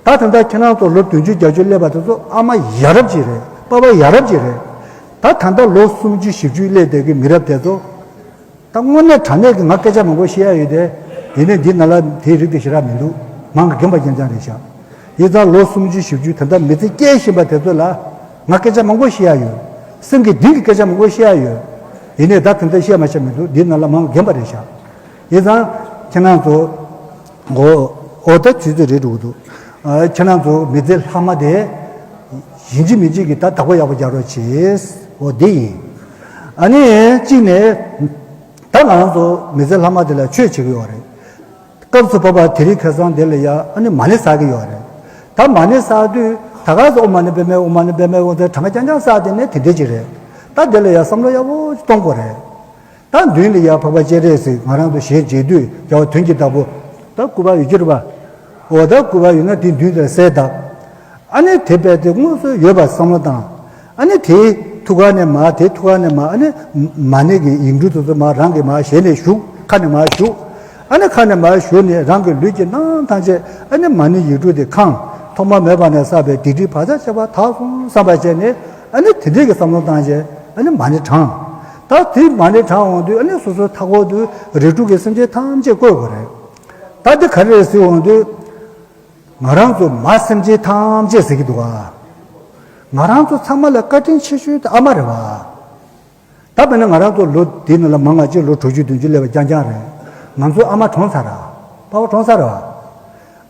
ད་ད་ལྟ་ཁྱེད་རང་ཚོ་ལོ་བདུན་ཅུ་བརྒྱད་ཅུ་སླེབས་པ་དེ་ཚོ་ཨ་མ་ཡ་རབས་ཅིག་རེད། པ་ཕ་ཡ་རབས་ཅིག་རེད། ད་ད་ལྟ་ལོ་སུམ་ཅུ་བཞི་བཅུ་སླེབས་བསྡད་ཀྱི་མི་རབས་དེ་ཚོ། ད་དངོས་གནས་དྲང་གནས་ཀྱི་ང་སྐད་ཆ་མང་པོ་བཤད་ཡ་ཡོད་དེ། ཡིན་ནའི་འདི་ནང་ལ་དེའི་རིགས་དེ་ཞེ་དྲག་མི་འདུག། མང་གི་རྒན་པ་རྒན་རྐྱང་རེད་ཤག། ཡིན་ཙང་ལོ་སུམ་ཅུ་བཞི་བཅུ་ད་ལྟ་མི་ཚེ་སྐྱེལ་བཞིན་པ་དེ་ཚོ་ལ་ང་སྐད་ཆ་མང་པོ་བཤད་ཡ་ཡོད། སེམས་ཀྱི་གཏིང་གི་སྐད་ཆ་མང་པོ་བཤད་ཡ་ཡོད། ཡིན་ནའི་ད་དེ་འདྲ་བཤད་མ་བཤད་མི་འདུག། འདི་ནང་ལ་མང་རྒན་པ་རེད་ཤག། ཡིན་ཙང་ཁྱེད་རང་ཚོ་འོ་འོ་ད་དུས་ཚོད་རེད་འགྲོ་གི་འདུག། ཨ་ཁྱེད་རང་ཚོ་མི་ཚེ་ལྷག་མ་དེ་ཡིན་གཅིག་མིན་གཅིག་གི་ད་བདག་པོ་ཡག་པོ་རྒྱག་རོགས་བྱེད། འོ་འདི་ཡིན། ཨ་ནི་གཅིག་ནས་ད་ང་རང་ཚོ་མི་ཚེ་ལྷག་མ་དེ་ལ་ཆོས་བྱེད་ཀྱི་ཡོད་རེད། སྐབས་སུ་བབ་པ་དེ་རིང་ཁ་སང་དེ་ལ་ཡ་ཨ་ནི་མ་ཎི་བསགས་ཀྱི་ཡོད་རེད། ད་མ་ཎི་བསགས་དུས་ད་ག་ཚོད་ཨོཾ་མ་ཎི་པདྨེ་ཨོཾ་མ་ཎི་པདྨེ་ཨོཾ་ཟེར་གྲངས་ཀ་རྐྱང་རྐྱང་བསགས་དེ་ནས་དེ་འདྲས་ཅིག་རེད། ད་དེ་ལ་ཡ་བསམ་བློ་ཡག་པོ་གཏོང་དགོས་རེད། ད་མདུན་ལ་ཡ་འཕགས་པ་སྤྱན་རས་གཟིགས་ང་རང་ཚོ་ཞལ་མཇལ་དུས་རྒྱལ་བ་དོན་གྱི་བདག་པོ། ད་སྐུ་པར་ཡོད་ཀྱི་རེད་པ། འོ་ད་སྐུ་པར་ཡོད་ན་དེ་མདུན་དེར་གསལ་བཏབ། ཨ་ནི་དེ་རྦད་དེ་དངོས་སུ་ཡོད་པ་བསམ་བློ་བཏང་། ཨ་ནི་དེའི་ཐུགས་ཀ་ནས་མར་དེའི་ཐུགས་ཀ་ནས་མར་ཨ་ནི་མ་ཎི་གི་ཡིག་འབྲུ་དེ་ཚོ་མར་རང་གི་མར་ཞལ་ནས་ཞུགས། ཁ་ནས་མར་ཞུགས། ཨ་ནི་ཁ་ནས་མར་ཞུ་ནས་རང་གི་ལུས་ཀྱི་རྣམ་ཐམས་ཅད་ཨ་ནི་མ་ཎི་ཡིག་དྲུག་དེ་གང་ཐོག་མ་མེད་པ་ནས་བསགས་པའི་སྡིག་སྒྲིབ་བག་ཆགས་བཅས་པ་དག་སོང་བསམ་པ་བྱས་ནས། ཨ་ནི་དེ་འདྲའི་གི་བསམ་བློ་བཏང་བྱས་ཨ་ནི་མ་ཎི་བགྲང་། ད་དེ་མ་ཎི་བགྲང་འོང་དུས་ཨ་ནི་སོ་སོའི་མཐའ་འཁོར་དུ་རིགས་དྲུག་གི་སེམས་ཅན་ཐམས་ཅད་བཀོད་དགོས་རེད། ད་དེ་ག་རེ་རེད་ཟེར་འོང་དུས། ང་རང་ཚོ་མ་སེམས་ཅན་ཐམས་ཅད་ཟེར་གྱི་འདུག་ག་ང་རང་ཚོ་ཚང་མ་ལ་བཀའ་དྲིན་ཆེ་ཤོས་དེ་ཨ་མ་རེད་བ། ད་དཔེར་ན་ང་རང་ཚོ་ལོ་འདིའི་ནང་ལ་མང་ང་ཅིག་ལོ་དྲུག་ཅུ་བདུན་ཅུ་སླེབས་པ་རྐྱང་རྐྱང་རེད། ང་ཚོའི་ཨ་མ་གྲོངས་ཚར་ར། པ་ཕ་གྲོངས་ཚར་ར།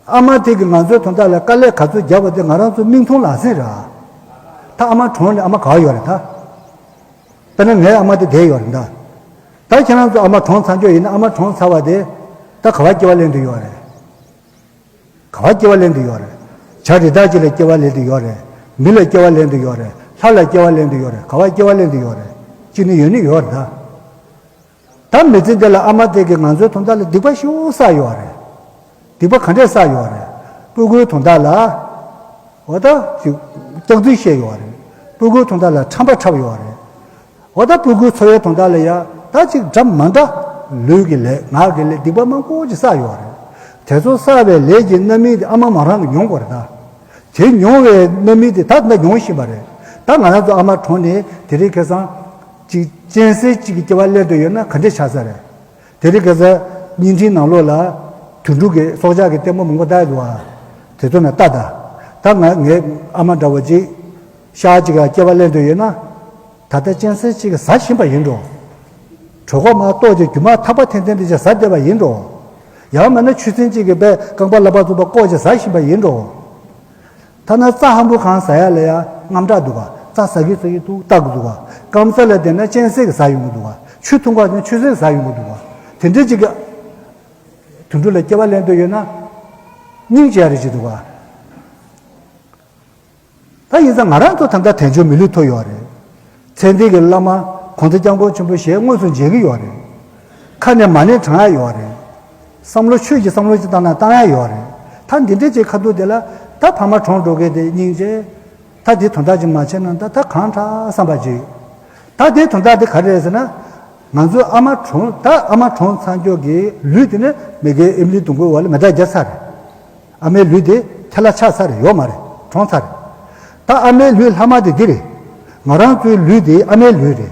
ཨ་མ་དེ་གིས་ང་ཚོའི་དོན་དག་ལ་དཀའ་ལས་ག་ཚོད་བརྒྱབ་པ་དེ་ང་རང་ཚོ་མིག་མཐོང་ལག་ཟིན་ར། ད་ཨ་མ་གྲོངས་ནས་ཨ་མ་ག་པར་ཡོད་རེད་ད། དཔེར་ན་ངའི་ཨ་མ་དེ་བསྡད་ཡོད་རེད་ད། ད་ཁྱེད་རང་ཚོ་ཨ་མ་གྲོངས་ཚར་ཆོག་ཡིན་ན་ཨ་མ་གྲོངས་ཚར་བ་དེ་ད་ག་པར་སྐྱེ་བ་ལེན་འདོད་ཡོད་རེད། ག་པར་སྐྱེ་བ་ལེན་འདོད་ཡོད་རེད། བྱ་རི་དྭགས་ཅིག་ལ་སྐྱེ་བ་ལེན་འདོད་ཡོད་རེད། མི་ལ་སྐྱེ་བ་ལེན་འདོད་ཡོད་རེད། ལྷ་ལ་སྐྱེ་བ་ལེན་འདོད་ཡོད་རེད། ག་པར་སྐྱེ་བ་ལེན་འདོད་ཡོད་རེད། ཅིག་ནི་ཡོད་ནི་ཡོད་རེད་ད། ད་མི་ཚེ་འདི་ལ་ཨ་མ་དེ་གིས་ང་ཚོའི་དོན་དག་ལ་སྡིག་པ་ཞེ་པོ་བསགས་ཡོད་རེད། སྡིག་པ་ག་འདྲས་བསགས་ཡོད་རེད། སྤུ་གུའི་དོན་དག་ལ། འོ་ད་ཅིག་སྐྱག་རྫུན་བཤད་ཡོད་རེད། སྤུ་གུའི་དོན་དག་ལ་ཁྲམ་པ་འཁྲབ་ཡོད་རེད། འོ་ད་སྤུ་གུའི་འཚོ་བའི་དོན་དག་ལ་ཡ་ད་ཅིག་འདྲ་མ་འདྲ་ལུས་ཀྱི་ལས་ངག་གི་ལས་སྡིག་པ་མང་པོ་ཅིག་བསགས་ཡོད་རེད། དེ་ཚོ་བསགས་པའི་ལས་ཀྱི་རྣམ་སྨིན་དེ་ཨ་མ་མོ་རང་གིས་མྱོང་དགོས་རེད་ད། དེ་མྱོང་བའི་རྣམ་སྨིན་དེ་ད་ལྟ་མྱོང་བཞིན་པ་རེད། ད་ང་རང་ཚོ་ཨ་མ་གྲོངས་ནས་དེ་རིང་ཁ་སང་ཅིག་གཅན་གཟན་གཅིག་གི་སྐྱེ་བ་ལེན་འདོད་ཡོད་ན་ག་འདྲས་ཆགས་ས་རེད། དེ་རིང་ཁ་སང་བརྙན་འཕྲིན་ནང་ལོགས་ལ་དུད་འགྲོ་གི་སྲོག་ཆགས་ཀྱི་ལྟད་མོ་མང་པོ་ལྟ་ཡི་འདུག་ག་དེ་ཚོ་ནས་ལྟ་ད། ད་ང་ངའི་ཨ་མ་འདྲ་བོ་ཅིག་ཤ་ཅིག་ག་སྐྱེ་བ་ལེན་འདོད་ཡོད་ན། ད་ལྟ་གཅན་གཟན་གཅིག་གིས་ཟ་བཞིན་པ་ཡིན་འགྲོ། གྲོད་ཁོག་མར་ལྟོགས་ཀྱི་རྒྱུ་མ་ཐག་པ་འཐེན་འཐེན་དེ་ཅིག་ཟ་བསྡད་པ་ཡིན་འགྲོ། ཡང་མིན་ན་ཆུ་སྲིན་གཅིག་གིས་དཔེ་རྐང་པ་ལག་པ་བཙུགས་པ་བཀོག་ཅིག་ཟ་བཞིན་པ་ཡིན་འགྲོ། ཐ་ན་རྩྭ་ཧམ་པོ་གང་ཟ་ཡ་ལ་ཡ་དངངས་སྐྲག་འདུག་ག་རྩྭ་ཟ་གི་ཟ་གི་འདུག་ལྟ་གི་འདུག་ག་སྐམ་ས་ལ་བསྡད་ན་གཅན་གཟན་གྱིས་ཟ་ཡོང་གི་འདུག་ག་ཆུ་འཐུང་ག་ན་ཆུ་སྲིན་ཟ་ཡོང་གི་འདུག་ག་དེ་འདྲ་ཅིག་གི་དུད་འགྲོ་ལ་སྐྱེ་བ་ལེན་འདོད་ཡོད་ན། སྙིང་རྗེ་ཡ་རེ་ཅིག་འདུག་ག་ད་ཡིན་ཙང་ང་རང་ཚོ་ད་ལྟ་དལ་འབྱོར་མི་ལུས་ཐོབ་ཡོད་རེད། ཚེ་འདི་གི་བླ་མ་༸གོང་ས་༸སྐྱབས་མགོན་ཆེན་པོ་ཞལ་དངོས་སུ་མཇལ་གི་ཡོད་རེད། ཁ་ནས་མ་ཎི་བགྲང་ཡ་ཡོད་རེད། བསམ་བློ་ཆོས་ཀྱི་བསམ་བློ་ཅིག་བཏང་ན་བཏང་ཡ་ཡོད་རེད། ད་འདི་འདྲའི་ཅིག་ཁ་ཐུག་དེ་ལ་ད་ཕ་མ་གྲོངས་འགྲོ་མཁན་དེ་སྙིང་རྗེ། ད་དེ་དོན་དག་ཅིག་མ་བྱས་ན་ད་ད་གང་དྲག་བསམ་པ་ཅིག་ད་དེ་དོན་དག་དེ་ག་རེ་རེད་ཟེར་ན། ང་ཚོའི་ཨ་མ་གྲོངས་ད་ཨ་མ་གྲོངས་ཚར་མགྱོགས་ཀྱི་ལུས་དེ་ནི་མི་དགེ་ཨེ་མི་ལི་སྡོང་པོའི་འོག་ལ་མེ་སྟག་བརྒྱབ་ཚར་རེད། ཨ་མའི་ལུས་དེ་ཐལ་ལ་ཆགས་ཚར་རེད། ཡོད་མ་རེད། གྲོངས་ཚར་རེད། ད་ཨ་མའི་ལུས་ལྷག་མ་དེ་འདི་རེད། ང་རང་ཚོའི་ལུས་དེ་ཨ་མའི་ལུས་རེད།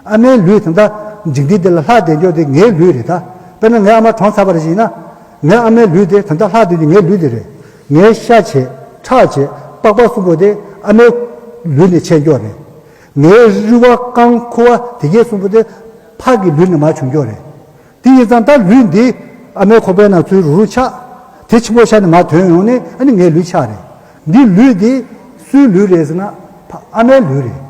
ཨ་མའི་ལུས་དེ་འདྲ་འཇིག་རྟེན་འདི་ལ་ལྷག་བསྡད་མགྱོགས་དེ་ངའི་ལུས་རེད་ད། དཔེར་ན་ངའི་ཨ་མ་གྲོངས་ཚར་བ་རེད་ཟེར་ན། ངའི་ཨ་མའི་ལུས་དེ་དེ་འདྲ་ལྷག་བསྡད་དེ་ངའི་ལུས་དེ་རེད། ངའི་ཤ་བྱས། ཁྲག་བྱས། པགས་པ་གསུམ་པོ་དེ་ཨ་མའི་ལུས་ནས་ཆད་མགྱོགས་རེད། ངའི་རུས་པ་རྐང་ཁུ་བ་དེ་གས་གསུམ་པོ་དེ་ཕ་གི་ལུས་ནས་མར་བྱུང་མགྱོགས་རེད། དེ་ཡིན་ཙང་ད་ལུས་འདི་ཨ་མའི་ཁོག་པའི་ནང་ཚུར་རུག་རུག་ཆགས། དེ་ཕྱི་མོ་ཤ་ནས་མར་ཐོན་ཡོང་ནས་ཨ་ནི་ངའི་ལུས་ཆགས་རེད། འདི་ལུས་འདི་སུའི་ལུས་རེད་ཟེར་ན་ཕ་ཨ་མའི་ལུས་རེད།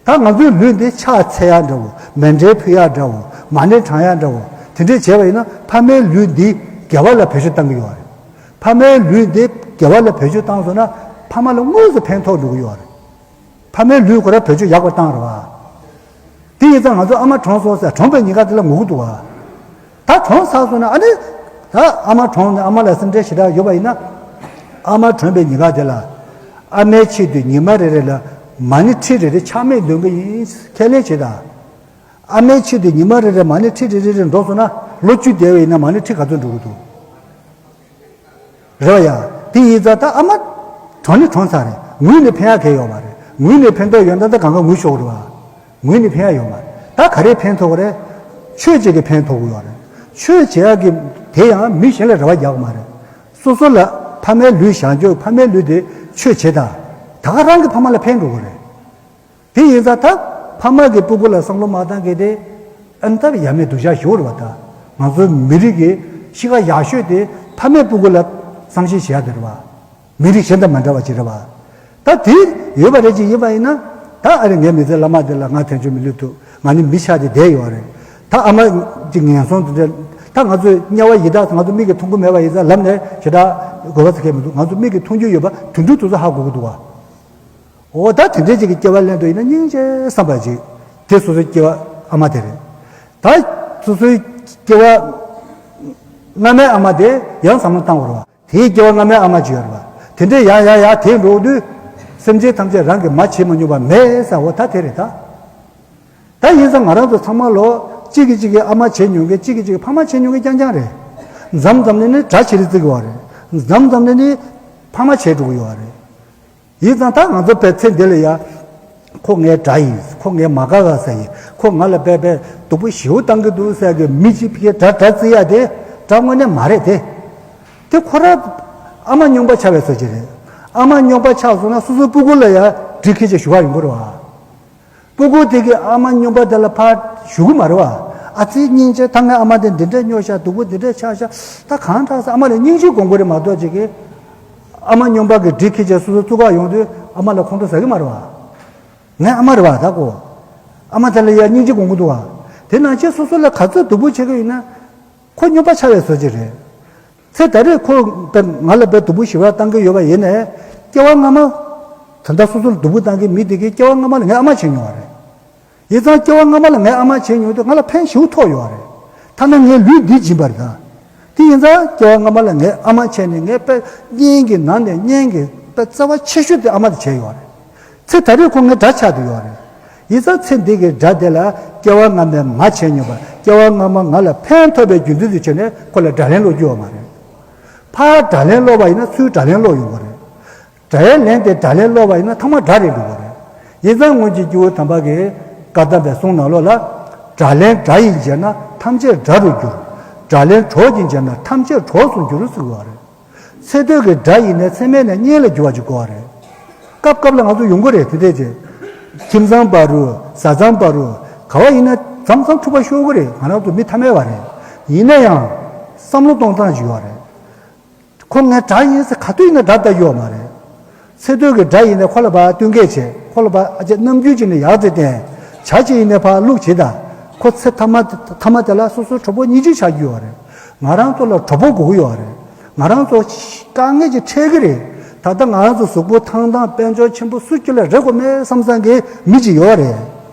ད་ང་ཚོའི་ལུས་འདི་ཕྱག་འཚལ་ཡག་འདྲ་བོ་མཎྜལ་ཕུལ་ཡག་འདྲ་བོ་མ་ཎི་བགྲང་ཡག་འདྲ་བོ་དེ་འདྲས་བྱས་པ་ཡིན་ན་ཕ་མའི་ལུས་འདི་དགེ་བ་ལ་བེད་སྤྱོད་བཏང་གི་ཡོད་རེད། ཕ་མའི་ལུས་འདི་དགེ་བ་ལ་བེད་སྤྱོད་བཏང་སོང་ན་ཕ་མ་ལ་དངོས་སུ་ཕན་ཐོགས་འགྲོ་གི་ཡོད་རེད། ཕ་མའི་ལུས་ཁོ་རང་བེད་སྤྱོད་ཡག་པ་བཏང་རེད་བ། དེ་ཡིན་ཙང་ང་ཚོ་ཨ་མ་གྲོངས་སོང་ཟེར་གྲོངས་པའི་ཉིན་ཀ་དེ་ལ་ངུ་གི་འདུག་བ། ད་གྲོངས་ཚར་སོང་ན་ཨ་ནི། ད་ཨ་མ་གྲོངས་ནས་ཨ་མ་ལ་སེམས་ཁྲལ་ཞེ་དྲག་ཡོད་པ་ཡིན་ན། ཨ་མ་གྲོངས་པའི་ཉིན་ཀ་དེ་ལ། ཨ་མའི་ཆེད་དུ་ཉི་མ་རེ་རེ་ལ་མ་ཎི་ཁྲི་རེ་རེ་ཕྱག་མིག་འདོན་གི་ཡིན་ཁས་ལེན་བྱེད་དང་། ཨ་མའི་ཆེད་དུ་ཉི་མ་རེ་རེ་མ་ཎི་ཁྲི་རེ་རེ་རེ་འདོན་སོང་ན་ལོ་བཅུ་བསྡད་པ་ཡིན་ན་མ་ཎི་ཁྲི་ག་ཚོད་འགྲོ་གི་འདུག་རེད་བ་ཡ། དེ་ཡིན་ཙང་ད་ཨ་མ་གྲོངས་ནི་གྲོངས་ཚར་རེད། ངུས་ནས་ཕན་ཡག་གང་ཡོད་མ་རེད། ངུས་ནས་ཕན་ཐོགས་ཡོད་ན་ད་གང་ག་ངུ་ཤོག་རེད་བ། ངུས་ནས་ཕན་ཡག་ཡོད་མ་རེད། ད་ག་རེ་ཕན་ཐོགས་རེད། ཆོས་བྱེད་ཀྱི་ཕན་ཐོགས་ཀྱི་ཡོད་རེད། ཆོས་བྱེད་ཡག་གི་དེ་ཡང་མི་གཞན་ལ་རེ་བ་རྒྱག་གི་མ་རེད། སོ་སོ་ལ་ཕ་མའི་ལུས་བཞག་རྒྱུ་ཕ་མའི་ལུས་དེ་ཆོས་བྱེད་དང་། ད་ག་རང་གི་ཕ་མ་ལ་ཕན་འགྲོ་གི་རེད། དེ་ཡིན་ཙང་ད་ཕ་མ་གི་སྤུ་གུ་ལ་བསམ་བློ་མ་བཏང་མཁན་དེ་ཨ་ནི་ད་ཡ་མེད་སྡུག་ཅག་ཞིག་རེད་བ། ད་ང་ཚོའི་མི་རིགས་ཀྱི་གཤིས་ཀ་ཡག་ཤོས་དེ་ཕ་མའི་སྤུ་གུ་ལ་བསམ་ཤེས་བྱེད་ཡ་དེ་རེད་བ། མི་རིགས་གཞན་དང་མ་འདྲ་བ་ཅིག་རེད་བ། ད་དེ་ཡོད་པ་རེད་ཅིག་ཡིན་པ་ཡིན་ན་ད་ཨ་རི་ངའི་མི་ཚེ་བླ་མ་དེ་ལ་ང་དལ་འབྱོར་མི་ལུས་ཐུབ། ང་ནི་མི་ཆགས་ཏེ་བསྡད་ཡོད་རེད། ད་ཨ་མ་ཅིག་ངན་སོང་དུ་འདྲ། ད་ང་ཚོས་དམྱལ་བ་ཡི་དྭགས་ང་ཚོ་མིག་གིས་མཐོང་གི་མེད་པ་ཡིན་ཙང་ལམ་ནས་ཞེ་དྲག་དགོས་པ་ཚ་གི་མི་འདུག་ང་ཚོ་མིག་གིས་མཐོང་རྒྱུ་ཡོད་པ་དུད་འགྲོ་དེ་ཚོ་ཧ་གོ་གི་འདུག་བ། འོ་ད་དེ་འདྲའི་ཅིག་གི་སྐྱེ་བ་ལེན་འདོད་ཡིན་ན་སྙིང་རྗེ་བསམ་པ་ཅིག་དེ་སོ་སོའི་སྐྱེ་བ་ཨ་མ་དེ་རེད། ད་སོ་སོའི་སྐྱེ་བ་སྔ་མའི་ཨ་མ་དེ་ཡང་བསམ་བློ་བཏང་དགོས་རེད་བ། དེའི་སྐྱེ་བ་སྔ་མའི་ཨ་མ་ཅིག་ཡོད་རེད་བ། དེ་འདྲས་ཡང་ཡང་ཡང་དེད་འགྲོ་དུས་སེམས་ཅན་ཐམས་ཅད་རང་གིས་མ་བྱེད་མ་མྱོང་བ་མེད་ཟེར་བ་ད་དེ་རེད་ད། ད་ཡིན་ཙང་ང་རང་ཚོ་ཚང་མ་ལོ་གཅིག་གིས་གཅིག་གི་ཨ་མ་བྱེད་མྱོང་མཁན་གཅིག་གིས་གཅིག་གི་ཕ་མ་བྱེད་མྱོང་མཁན་རྐྱང་རྐྱང་རེད། མཚམས་མཚམས་ནས་ནི་དགྲ་ཆེ་རུ་བརྩི་གི་ཡོད་རེད། མཚམས་མཚམས་ནས་ནི་ཕ་མ་བྱས་འགྲོ་གི་ཡོད་རེད། ཡིན་ཙང་ད་ང་ཚོ་བོད་ཚེ་འདི་ལ་ཡ། ཁོ་ངའི་དགྲ་ཡིན། ཁོ་ངའི་མ་དགའ་བ་ས་ཡིན། ཁོ་ང་ལ་དཔེ་དཔེ་སྡུག་པོ་ཞེ་པོ་བཏང་གི་འདུག་ཟེར་གི་མི་གཅིག་གིས་དགྲ་དགྲ་བརྩི་ཡ་དེ་དགྲ་དངོས་གནས་མ་རེད་དེ། དེ་ཁོ་ར་ཨ་མ་རྙོག་པ་ཆགས་པའི་བཟོ་ཅིག་རེད། ཨ་མ་རྙོག་པ་ཆགས་སོང་ན་སོ་སོའི་སྤུ་གུ་ལ་ཡ་འདྲི་ཁྱེར་བྱས་ཞུ་བ་ཡོང་གི་རེད་བ། སྤུ་གུ་དེ་གིས་ཨ་མ་རྙོག་པ་དེ་ལ་ཕར་ཞུ་གི་མ་རེད་བ། ཨ་ཙི་སྙིང་རྗེ། ད་ངའི་ཨ་མ་དེ་འདི་འདྲས་རྙོག་ཤག་སྡུག་པོ་འདི་འདྲས་ཆགས་ཤག་ད་གང་དྲག་ཟེར་ཨ་མ་ལ་སྙིང་རྗེ་སྒོམ་དགོས་རེད་མ་གཏོགས་ཅིག་གིས། ཨ་མ་རྙོག་པ་གི་འདྲི་ཁྱེར་བྱས་སོ་སོ་བཙུགས་ག་ཡོང་དུས་ཨ་མ་ལ་ཁོང་ཁྲོ་ཟ་གི་མ་རེད་བ། ངའི་ཨ་མ་རེད་བ་ད་ཁོ། ཨ་མ་དེ་ལ་ཡ་སྙིང་རྗེ་སྒོམ་གི་འདུག་བ། དེ་ནང་བཞིན་སོ་སོ་ལ་ག་ཚོད་སྡུག་པོ་བྱེད་ཀྱི་ཡོད་ན། ཁོ་རྙོག་པ་ཆགས་པའི་བཟོ་ཅིག་རེད། ཚེ་ད་རེས་ཁོ་དཔེ་ང་ལ་དཔེ་སྡུག་པོ་ཞེ་པོ་བཏང་གི་ཡོད་པ་ཡིན་ནའི། སྐྱེ་བ་སྔ་མ། ད་ལྟ་སོ་སོ་ལ་སྡུག་པོ་བཏང་གི་མི་དེ་གིས་སྐྱེ་བ་སྔ་མ་ལ་ངའི་ཨ་མ་བྱས་མྱོང་བ་རེད། ཡིན་ཙང་སྐྱེ་བ་སྔ་མ་ལ་ངའི་ཨ་མ་བྱས་མྱོང་དུས་ང་ལ་ཕན་ཞེ་པོ་ཐོགས་ཡོད་རེད། ཐ་ན་ངའི་ལུས་འདི་སྦྱིན་པ་རེད་ད། དེ་ཡིན་ཙང་སྐྱེ་བ་སྔ་མ་ལ་ངའི་ཨ་མ་བྱས་ནས་ངའི་དཔེ་གཉེན་གྱི་ནང་ནས་གཉེན་གྱི་དཔེ་རྩ་བ་ཆེ་ཤོས་དེ་ཨ་མ་དེ་བྱས་ཡོད་རེད། ཚེ་ད་རེས་ཁོ་ངའི་དགྲ་ཆགས་བསྡད་ཡོད་རེད། ཡིན་ཙང་ཚེ་འདི་གི་དགྲ་དེ་ལ་སྐྱེ་བ་སྔ་མའི་མ་བྱས་མྱོང་བ། སྐྱེ་བ་སྔ་མ་ང་ལ་ཕན་ཐོགས་པའི་རྒྱུ་མཚན་དེ་བྱས་ནས་ཁོ་ལ་དགྲ་ལན་སློག་རྒྱུ་ཡོད་མ་རེད། ཕར་དགྲ་ལན་སློག་པ་ཡིན་ན་ཚུར་དགྲ་ལན་སློག་ཡོང་གི་རེད། དགྲ་ཡི་ལན་དེ་དགྲ་ལན་སློག་པ་ཡིན་ན་ཐ་མ་དགྲ་རེད་འགྲོ་གི་རེད། ཡིན་ཙང་སྔོན་གྱི་སྐྱེས་བུ་དམ་པ་གིས་བཀའ་གདམས་པའི་གསུང་ནང་ལོགས་ལ། དགྲ་ལན་དགྲ་ཡིས་འཇལ་ན་ཐམས་ཅད་དགྲ་རུ་འགྱུར། དགྲ་ལན་གྲོགས་ཀྱིས་འཇལ་ན་ཐམས་ཅད་གྲོགས་སུ་འགྱུར་ཟེར་བ་རེད། ཚེ་སྟོད་ཀྱི་དགྲ་ཡིན་ནའི་ཚེ་སྨད་ནས་གཉེན་ལ་འགྱུར་བ་ཅིག་དགོས་པ་རེད། སྐབས་སྐབས་ལ་ང་ཚོ་ཡོང་གི་རེད་དེ་འདྲས་ཅིག་ཁྱིམ་ཚང་བར་རུ་བཟའ་ཚང་བར་རུ་ག་བ་ཡིན་ན་མཚམས་མཚམས་འཁྲུག་པ་ཤོར་གི་རེད། ང་རང་ཚོ་མི་ཐ་མལ་བ་རེད། ཡིན་ན་ཡང་བསམ་བློ་གཏོང་སྟངས་ཅིག་ཡོད་རེད། ཁོ་ངའི་དགྲ་ཡིན་ཟེར་ག་དུས་ཡིན་ན་དགྲ་ལྟ་རྒྱུ་ཡོད་མ་རེད། ཚེ་སྟོད་ཀྱི་དགྲ་ཡིན་ནའི་ཁོ་ལ་ཕར་བསྟུན་མཁས་བྱེད། ཁོ་ལ་ཕར་ཨ་ཅེ་རྣམ་འགྱུར་ཅིག་ནས་ཡག་ཙེ་བསྟན། བྱ་ཅིག་ཡིན་ནའི་ཕར་བླུག་བྱེད་ད། ཁོ་ཚེ་ཐ་མ་ཐ་མ་དེ་ལ་སོ་སོའི་གྲོགས་པོ་གཉིས་ཅིག་ཆགས་རྒྱུ་ཡོད་རེད། ང་རང་ཚོ་ལ་གྲོགས་པོ་དགོས་ཀྱི་ཡོད་རེད། ང་རང་ཚོ་དཀའ་ངལ་ཅིག་འཕྲད་ཀྱི་རེད། ད་ལྟ་ང་རང་ཚོ་གཟུགས་པོ་ཐང་ཐང་དཔལ་འབྱོར་ཆེན་པོ་སུ་གཅིག་ལ་རེག་དགོས་མེད་བསམ་བསམ་གྱི་མི་ཅིག་ཡོད་རེད།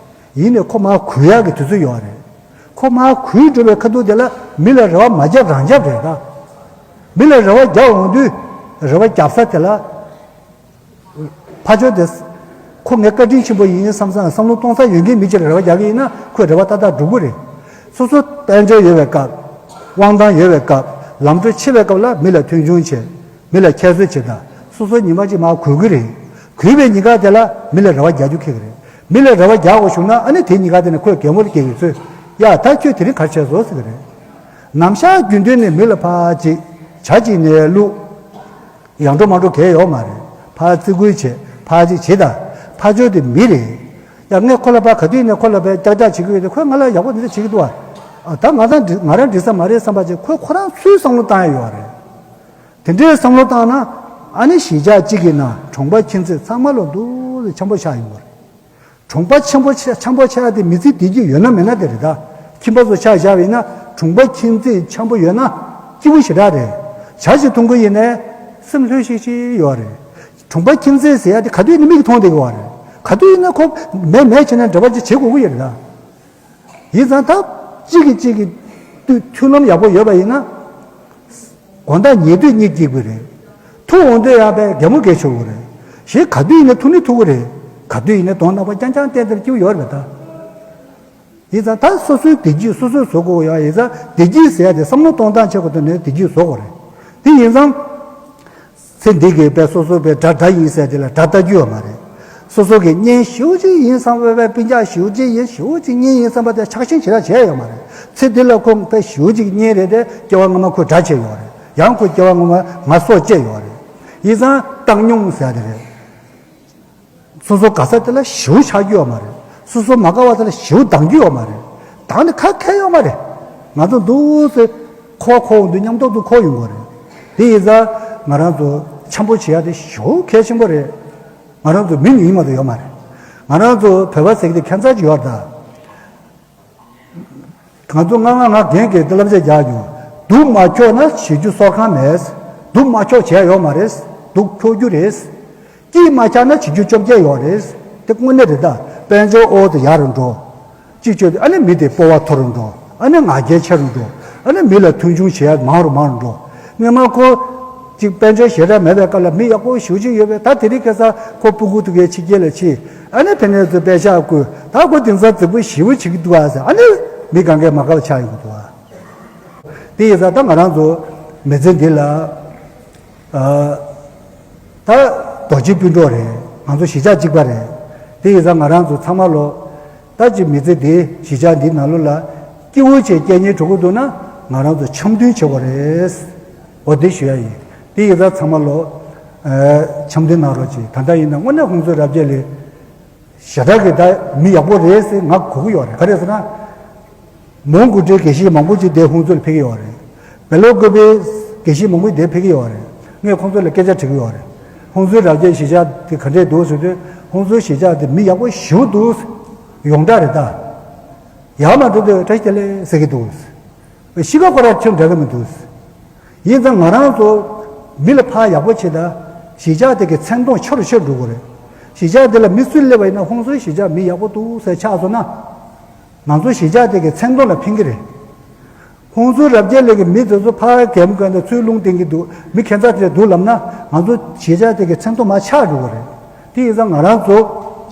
ཡིན་ནའི་ཁོ་མར་གུས་ཡག་གི་དུས་ཚོད་ཡོད་རེད། ཁོ་མར་གུས་འགྲོ་བའི་ཁ་ཐུག་དེ་ལ་མི་ལ་རེ་བ་མ་བརྒྱབ་རང་བརྒྱབ་རེད་ད། མི་ལ་རེ་བ་རྒྱག་འོང་དུས་རེ་བ་རྒྱབ་ས་དེ་ལ། ཕར་ཕྱོགས་དེ། ཁོ་ངའི་བཀའ་དྲིན་ཆེན་པོ་ཡིན་བསམ་བསམ་བསམ་བློ་གཏོང་ས་ཡོད་མཁན་མི་གཅིག་ལ་རེ་བ་རྒྱག་གི་ཡིན་ན་ཁོས་རེ་བ་ཏག་ཏག་འགྲུབ་ཀྱི་རེད། སོ་སོ་དཔལ་འབྱོར་ཡོད་པའི་སྐབས། དབང་ཐང་ཡོད་པའི་སྐབས། ལམ་འགྲོ་ཆེ་བའི་སྐབས་ལ་མི་ལ་མཐོང་ཆུང་བྱེད། མི་ལ་ཁྱད་གསོད་བྱེད་དང་། སོ་སོ་ཉི་མ་གཅིག་མར་གུས་ཀྱི་རེད། གུས་པའི་ཉིན་དཀར་དེ་ལ་མི་ལ་རེ་བ་རྒྱག་རྒྱུ་ཁེལ་གྱི་རེད། མི་ལ་རེ་བ་རྒྱག་དགོས་བྱུང་ན་ཨ་ནི་དེའི་ཉིན་དཀར་དེ་ནས་ཁོས་གད་མོ་ལ་སྐྱེལ་གྱི་ཚོད། ཡ་ད་ཁྱོད་དེ་རིང་ག་རེ་བྱས་སོང་ཟེར་གྱི་རེད། ནམ་ཞག་རྒྱུན་ལྡན་ནས་མི་ལ་ཕར་ཅིག་བྱ་ཅིག་ནས་བླུག་ཡང་འགྲོ་མ་འགྲོ་གལ་ཡོད་མ་རེད། ཕར་བརྩི་བཀུར་བྱེད། ཕར་ཅིག་བྱེད་དང་། ཕར་ཕྱོགས་དེ་མི་རེད། ཡང་ངས་ཁོ་ལ་ཕར་ག་དུས་ནས་ཁོ་ལ་ཕར་ཀྱག་ཀྱག་བྱེད་ཀྱི་ཡོད་དེ་ཁོས་ང་ལ་ཡག་པོ་འདི་འདྲ་བྱེད་ཀྱི་འདུག་ཨ། ཨ་ད་ང་དང་འགྲིག་ང་རང་འགྲིག་ས་མ་རེད་བསམ་པ་ཅིག་ཁོས་ཁོ་རང་ཚོའི་བསམ་བློ་བཏང་ཡ་ཡོད་རེད། དེ་འདྲའི་བསམ་བློ་བཏང་ན་ཨ་ནི་གཞིས་ཆགས་གཅིག་གི་ནང་གྲོང་པ་ཁྱིམ་མཚེས་ཚང་མ་ལ་འདུག་སེ་འཆམ་པོ་ཆགས་ཡོང་གི་རེད། གྲོང་པ་ཆེན་པོ་ཆེ་འཆམ་པོ་ཆགས་ཡ་དེ་མི་ཚེ་བདེ་སྐྱིད་ཡོད་ན་མེད་ན་དེ་རེད་ད། ཁྱིམ་པ་ཚོ་ཆ་བཞག་པ་ཡིན་ན་གྲོང་པ་ཁྱིམ་མཚེས་འཆམ་པོ་ཡོད་ན་སྐྱིད་པོ་ཞེ་དྲག་རེད། ཇ་ཞིག་འཐུང་གི་ཡིན་ནའི་སེམས་ལྷོད་ཤིག་ཤིག་ཡོད་རེད། གྲོང་པ་ཁྱིམ་མཚེས་ཟེར་ཡ་དེ་ག་དུས་ཡིན་ན་མིག་གིས་མཐོང་བསྡད་ཀྱི་ཡོད་རེད། ག་དུས་ཡིན་ན་ཁོ་མེད་མེད་བྱས་ནས་འབྲེལ་བ་ཅིག་བྱེད་དགོས་ཀྱི་ཡོད་རེད་ད། ཡིན་ཙང་ད་གཅིག་གིས་གཅིག་གི་མཐུན་ལམ་ཡག་པོ་ཡོད་པ་ཡིན་ན། དགོང་དག་ཉལ་དུས་གཉིད་སྐྱིད་པོ་རེད། ཐུག་འོང་དུས་ཡང་པའི་གད་མོ་བགད་ཆོག་གི་རེད། གཞན་ག་དུས་ཡིན་ན་ཐུག་ནི་ཐུག་གི་རེད། ག་དུས་ཡིན་ན་གདོང་ནག་པོ་རྐྱང་རྐྱང་བསྟན་ཏེ་སྐྱིད་པོ་ཡོད་རེད་པ་ད། ཡིན་ཙང་ད་སོ་སོའི་བདེ་སྐྱིད་སོ་སོས་བཟོ་དགོས་ཡ། ཡིན་ཙང་བདེ་སྐྱིད་ཟེར་ཡ་དེ་བསམ་བློ་གཏོང་སྟངས་བྱེད་དགོས་དོན་ནི་བདེ་སྐྱིད་བཟོ་དགོས་རེད། དེ་ཡིན་ཙང་། ཚེ་འདི་གི་དཔེ་སོ་སོ་དཔེ་དགྲ་དགྲ་ཡིན་ཟེར་དེ་ལ་དགྲ་ལྟ་རྒྱུ་ཡོད་མ་རེད། སོ་སོ་གི་གཉེན་ཞེ་པོ་ཅིག་ཡིན་བསམ་པའི་དཔེ་སྤུན་ཀྱག་ཞེ་པོ་ཅིག་ཡིན་ཞེ་པོ་ཅིག་གཉེན་ཡིན་བསམ་པ་དེ་ཆགས་ཞེན་ཞེ་དྲག་བྱས་ཡོད་མ་རེད། ཚེ་འདི་ལ་ཁོ་དཔེ་ཞེ་པོ་ཅིག་གཉེན་རེད་དེ་སྐྱེ་བ་སྔ་མ་ཁོས་དགྲ་བྱས་ཡོད་རེད། ཡང་ཁོས་སྐྱེ་བ་སྔ་མ་ང་སྲོག་བཅད་ཡོད་རེད། ཡིན་ཙང་བཏང་སྙོམས་ཟེར་དེ་རེད། སོ་སོ་དགའ་ས་དེ་ལ་ཞེ་པོ་ཆགས་རྒྱུ་ཡོད་མ་རེད། སོ་སོ་མ་དགའ་བ་དེ་ལ་ཞེ་པོ་སྡང་རྒྱུ་ཡོད་མ་རེད། སྡང་ནི་ཁ་ཁེལ་ཡོད་མ་རེད། ང་ཚོ་འདུག་སེ་འཁོར་བ་འཁོར་འོང་དུས་མཉམ་དུ་འཁོར་ཡོང་གི་རེད། དེ་ཡིན་ཙང་ང་རང་ཚོ་འཆམ་པོ་བྱེད་ཡ་དེ་ཞེ་པོ་གལ་ཆེན་པོ་རེད། ང་རང་ཚོ་མི་ཉུང་ཉུང་མ་གཏོགས་ཡོད་མ་རེད། ང་རང་ཚོ་བོད་པ་ཟེར་གྱི་དེ་ཁྱད་མཚར་ཅིག་ཡོད་རེད་ད། ང་ཚོ་སྔ་སྔ་ང་རྒན་གྱིས་དེ་བསླབ་བྱ་རྒྱག་མྱོང་། སྡུག་མ་འཁྱོག་ན་བྱེད་རྒྱུ་གསོལ་ཁང་མེད། སྡུག་མ་འཁྱོག་བྱས་ཡོད་མ་རེད། སྡུག་འཁྱོག་རྒྱུ་རེད། སྐྱིད་མ་ཆགས་ན་བྱེད་རྒྱུ་བཅོ་བརྒྱད་ཡོད་རེད། དེ་དངོས་གནས་རེད་ད། དཔལ་འབྱོར་ཨོ་དེ་ཡར་འགྲོ། གཅིག་བཅོས་ཏེ་ཨ་ནི་མི་དེ་སྤོབས་པ་མཐོ་རུ་འགྲོ། ཨ་ནི་ང་རྒྱལ་ཆེ་རུ་འགྲོ། ཨ་ནི་མི་ལ་མཐོང་ཆུང་བྱེད་ཡ་མང་རུ་མང་རུ་འགྲོ། སྔོན་མ་ཁོ་གཅིག་དཔལ་འབྱོར་ཞེ་དྲག་མེད་པའི་སྐབས་ལ་མི་ཡག་པོ་ཞེ་པོ་ཅིག་ཡོད་པས། ད་དེ་རིང་ཁ་སང་ཁོ་སྤུ་གུ་དེ་གའི་ཕྱི་རྒྱལ་ལ་ཕྱིན། ཨ་ནི་ཕ་མ་ཚོས་པེ་ཤག་བསྐུར། ད་ཁོ་དེང་སང་རྫིག་པོ་ཞེ་པོ་བྱེད་ཀྱི་འདུག་ཨ་ཟེར། ཨ་ནི་མི་གང་གས་མ་དགའ་བ་ཆགས་ཡོང་གི་འདུག་ཨ། དེ་ཡིན་ཙང་ད་ང་རང་ཚོ་ མི་ཚེ་འདི་ལ་ཨ་ད་རྡོ་རྗེ་སྤུན་གྲོགས་རེད། ང་ཚོ་གཞིས་ཆགས་གཅིག་པ་རེད། དེ་ཡིན་ཙང་ང་རང་ཚོ་ཚང་མ་ལོ་ད་ཅིག་མི་ཚེ་འདི་གཞིས་ཆགས་འདི་ནང་ལོགས་ལ་སྐྱིད་པོ་བྱས་སྐྱེལ་སྙིང་འདོད་ཀྱི་འདུག་ན་ང་རང་ཚོ་འཆམ་མཐུན་བྱེད་དགོས་རེད། འོ་དེ་ཞུ་ཡ་ཡིན། དེ་ཡིན་ཙང་ཚང་མ་ལོ་ཨ་འཆམ་མཐུན་གནང་རོགས་གྱིས། ད་ལྟ་ཡིན་ན་དངོས་གནས་ཧུན་སུར་རབ་རྒྱས་ལགས་ཞེ་དྲག་གི་ད་མི་ཡག་པོ་རེད་ཟེར་ང་གོ་གི་ཡོད་རེད། ག་རེ་ཟེར་ན། མོན་གྷོ་གྲས་དགེ་བཤེས་མང་པོ་ཅིག་དེ་ཧུན་སུར་ཕེབས་ཀྱི་ཡོད་རེད། བེ་ལོ་ཀོ་པའི་དགེ་བཤེས་མང་པོ་དེ་ཕེབས་ཀྱི་ཡོད་རེད། ངས་ཁོང་ཚོ་ལ་སྐད་ཆ་དྲིས་ཀྱི་ཡོད་རེད། ཧུན་སུར་རབ་རྒྱས་གཞིས་ཆགས་དེ་ག་འདྲས་འདུག་ཟེར་དུས་ཧུན་སུར་གཞིས་ཆགས་དེ་མི་ཡག་པོ་ཞེ་པོ་འདུག་ཡོངས་གྲགས་རེད་ད། ཡར་མར་འགྲོ་དུས་བཀྲ་ཤིས་བདེ་ལེགས་ཟེར་གྱི་འདུག་གཤིས་ཀ་ཁོ་རང་ཁྱོན་འདྲ་གི་མི་འདུག་ཡིན་ཙང་ང་རང་ཚོ་མི་ལ་ཕར་ཡག་པོ་བྱེད་ད་གཞིས་ཆགས་དེ་གི་མཚན་མཐོང་ཆེ་རུ་ཆེ་རུ་འགྲོ་དགོས་རེད། གཞིས་ཆགས་དེ་ལ་མི་སུ་སླེབས་པ་ཡིན་ན་ཧུན་སུར་གཞིས་ཆགས་མི་ཡག་པོ་འདུག་ཟེར་ཆགས་སོང་ན། ང་ཚོ་གཞིས་ཆགས་དེ་གི་མཚན་མཐོང་ལ་ཕན་གི་རེད། ཧུན་སུར་རབ་རྒྱས་ལགས་ཀྱི་མི་དེ་ཚོ་ཕར་རྒན་མོ་གན་དང་ཚུར་རླུང་བསྟན་གྱི་འདུག་མི་ཁྱད་མཚར་དེ་འདུག་ལབ་ན་ང་ཚོ་གཞིས་ཆགས་དེ་གི་མཚན་མཐོང་མར་ཆག་འགྲོ་གི་རེད། དེ་ཡིན་ཙང་ང་རང་ཚོ་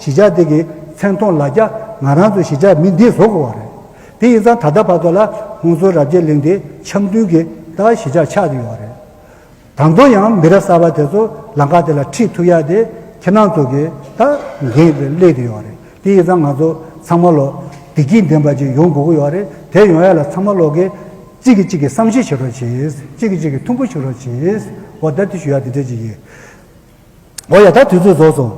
གཞིས་ཆགས་དེ་གི་མཚན་མཐོང་ལ་རྒྱ་ང་རང་ཚོ་གཞིས་ཆགས་མི་འདིས་བཟོ་དགོས་པ་རེད། དེ་ཡིན་ཙང་ད་ལྟ་བར་དུ་ལ་ཧུན་སུར་རབ་རྒྱས་གླིང་དེ་འཆམ་མཐུན་གྱི་ད་གཞིས་ཆགས་ཆགས་བསྡད་ཡོད་རེད། ད་དུང་ཡང་མི་རབས་གསར་པ་དེ་ཚོ་ལམ་ཁ་དེ་ལ་ཁྲིད་ཐུབ་ཡ་དེ་ཁྱེད་རང་ཚོ་གི་ད་འགན་དེ་སླེབས་བསྡད་ཡོད་རེད། དེ་ཡིན་ཙང་ང་ཚོ་ཚང་མ་ལོ་བདེ་སྐྱིད་ལྡན་པ་ཅིག་ཡོང་དགོས་ཀྱི་ཡོད་རེད། དེ་ཡོང་ཡ་ལ་ཚང་མ་ལོ་གི་གཅིག་གིས་གཅིག་གི་བསམ་ཤེས་བྱེད་རོགས་གྱིས། གཅིག་གིས་གཅིག་གི་མཐུན་པོ་བྱེད་རོགས་གྱིས། འོ་ད་དེ་ཞུ་ཡ་དེ་འདྲ་ཅིག་ཡིན། འོ་ཡ་ད་དུས་ཚོད་རྫོགས་སོང་།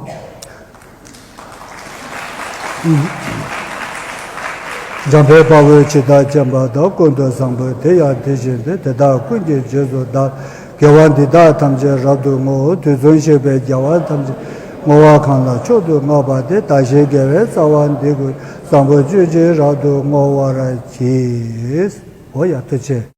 འཇམ་དཔལ་དཔའ་བོས་ཇི་ལྟར་མཁྱེན་པ་དང་། ཀུན་ཏུ་བཟང་པོས་དེ་ཡང་དེ་བཞིན་ཏེ། དེ་དག་ཀུན་གྱི་རྗེས་སུ་བདག་དགེ་བ་འདི་དག་ཐམས་ཅད་རབ་ཏུ་བསྔོའོ། དུས་གསུམ་གཤེགས་པའི་རྒྱལ་བ་ཐམས་ཅད་བསྔོ་བ་གང་ལ་མཆོག་ཏུ་བསྔགས་པ་དེ། བདག་གཞན་དགེ་བའི་རྩ་བ་འདི་ཀུན། བཟང་པོ་སྤྱོད་ཕྱིར་རབ་ཏུ་བསྔོ་བར་བགྱི། འོ་ཡ་ཐུགས་རྗེ་ཆེ།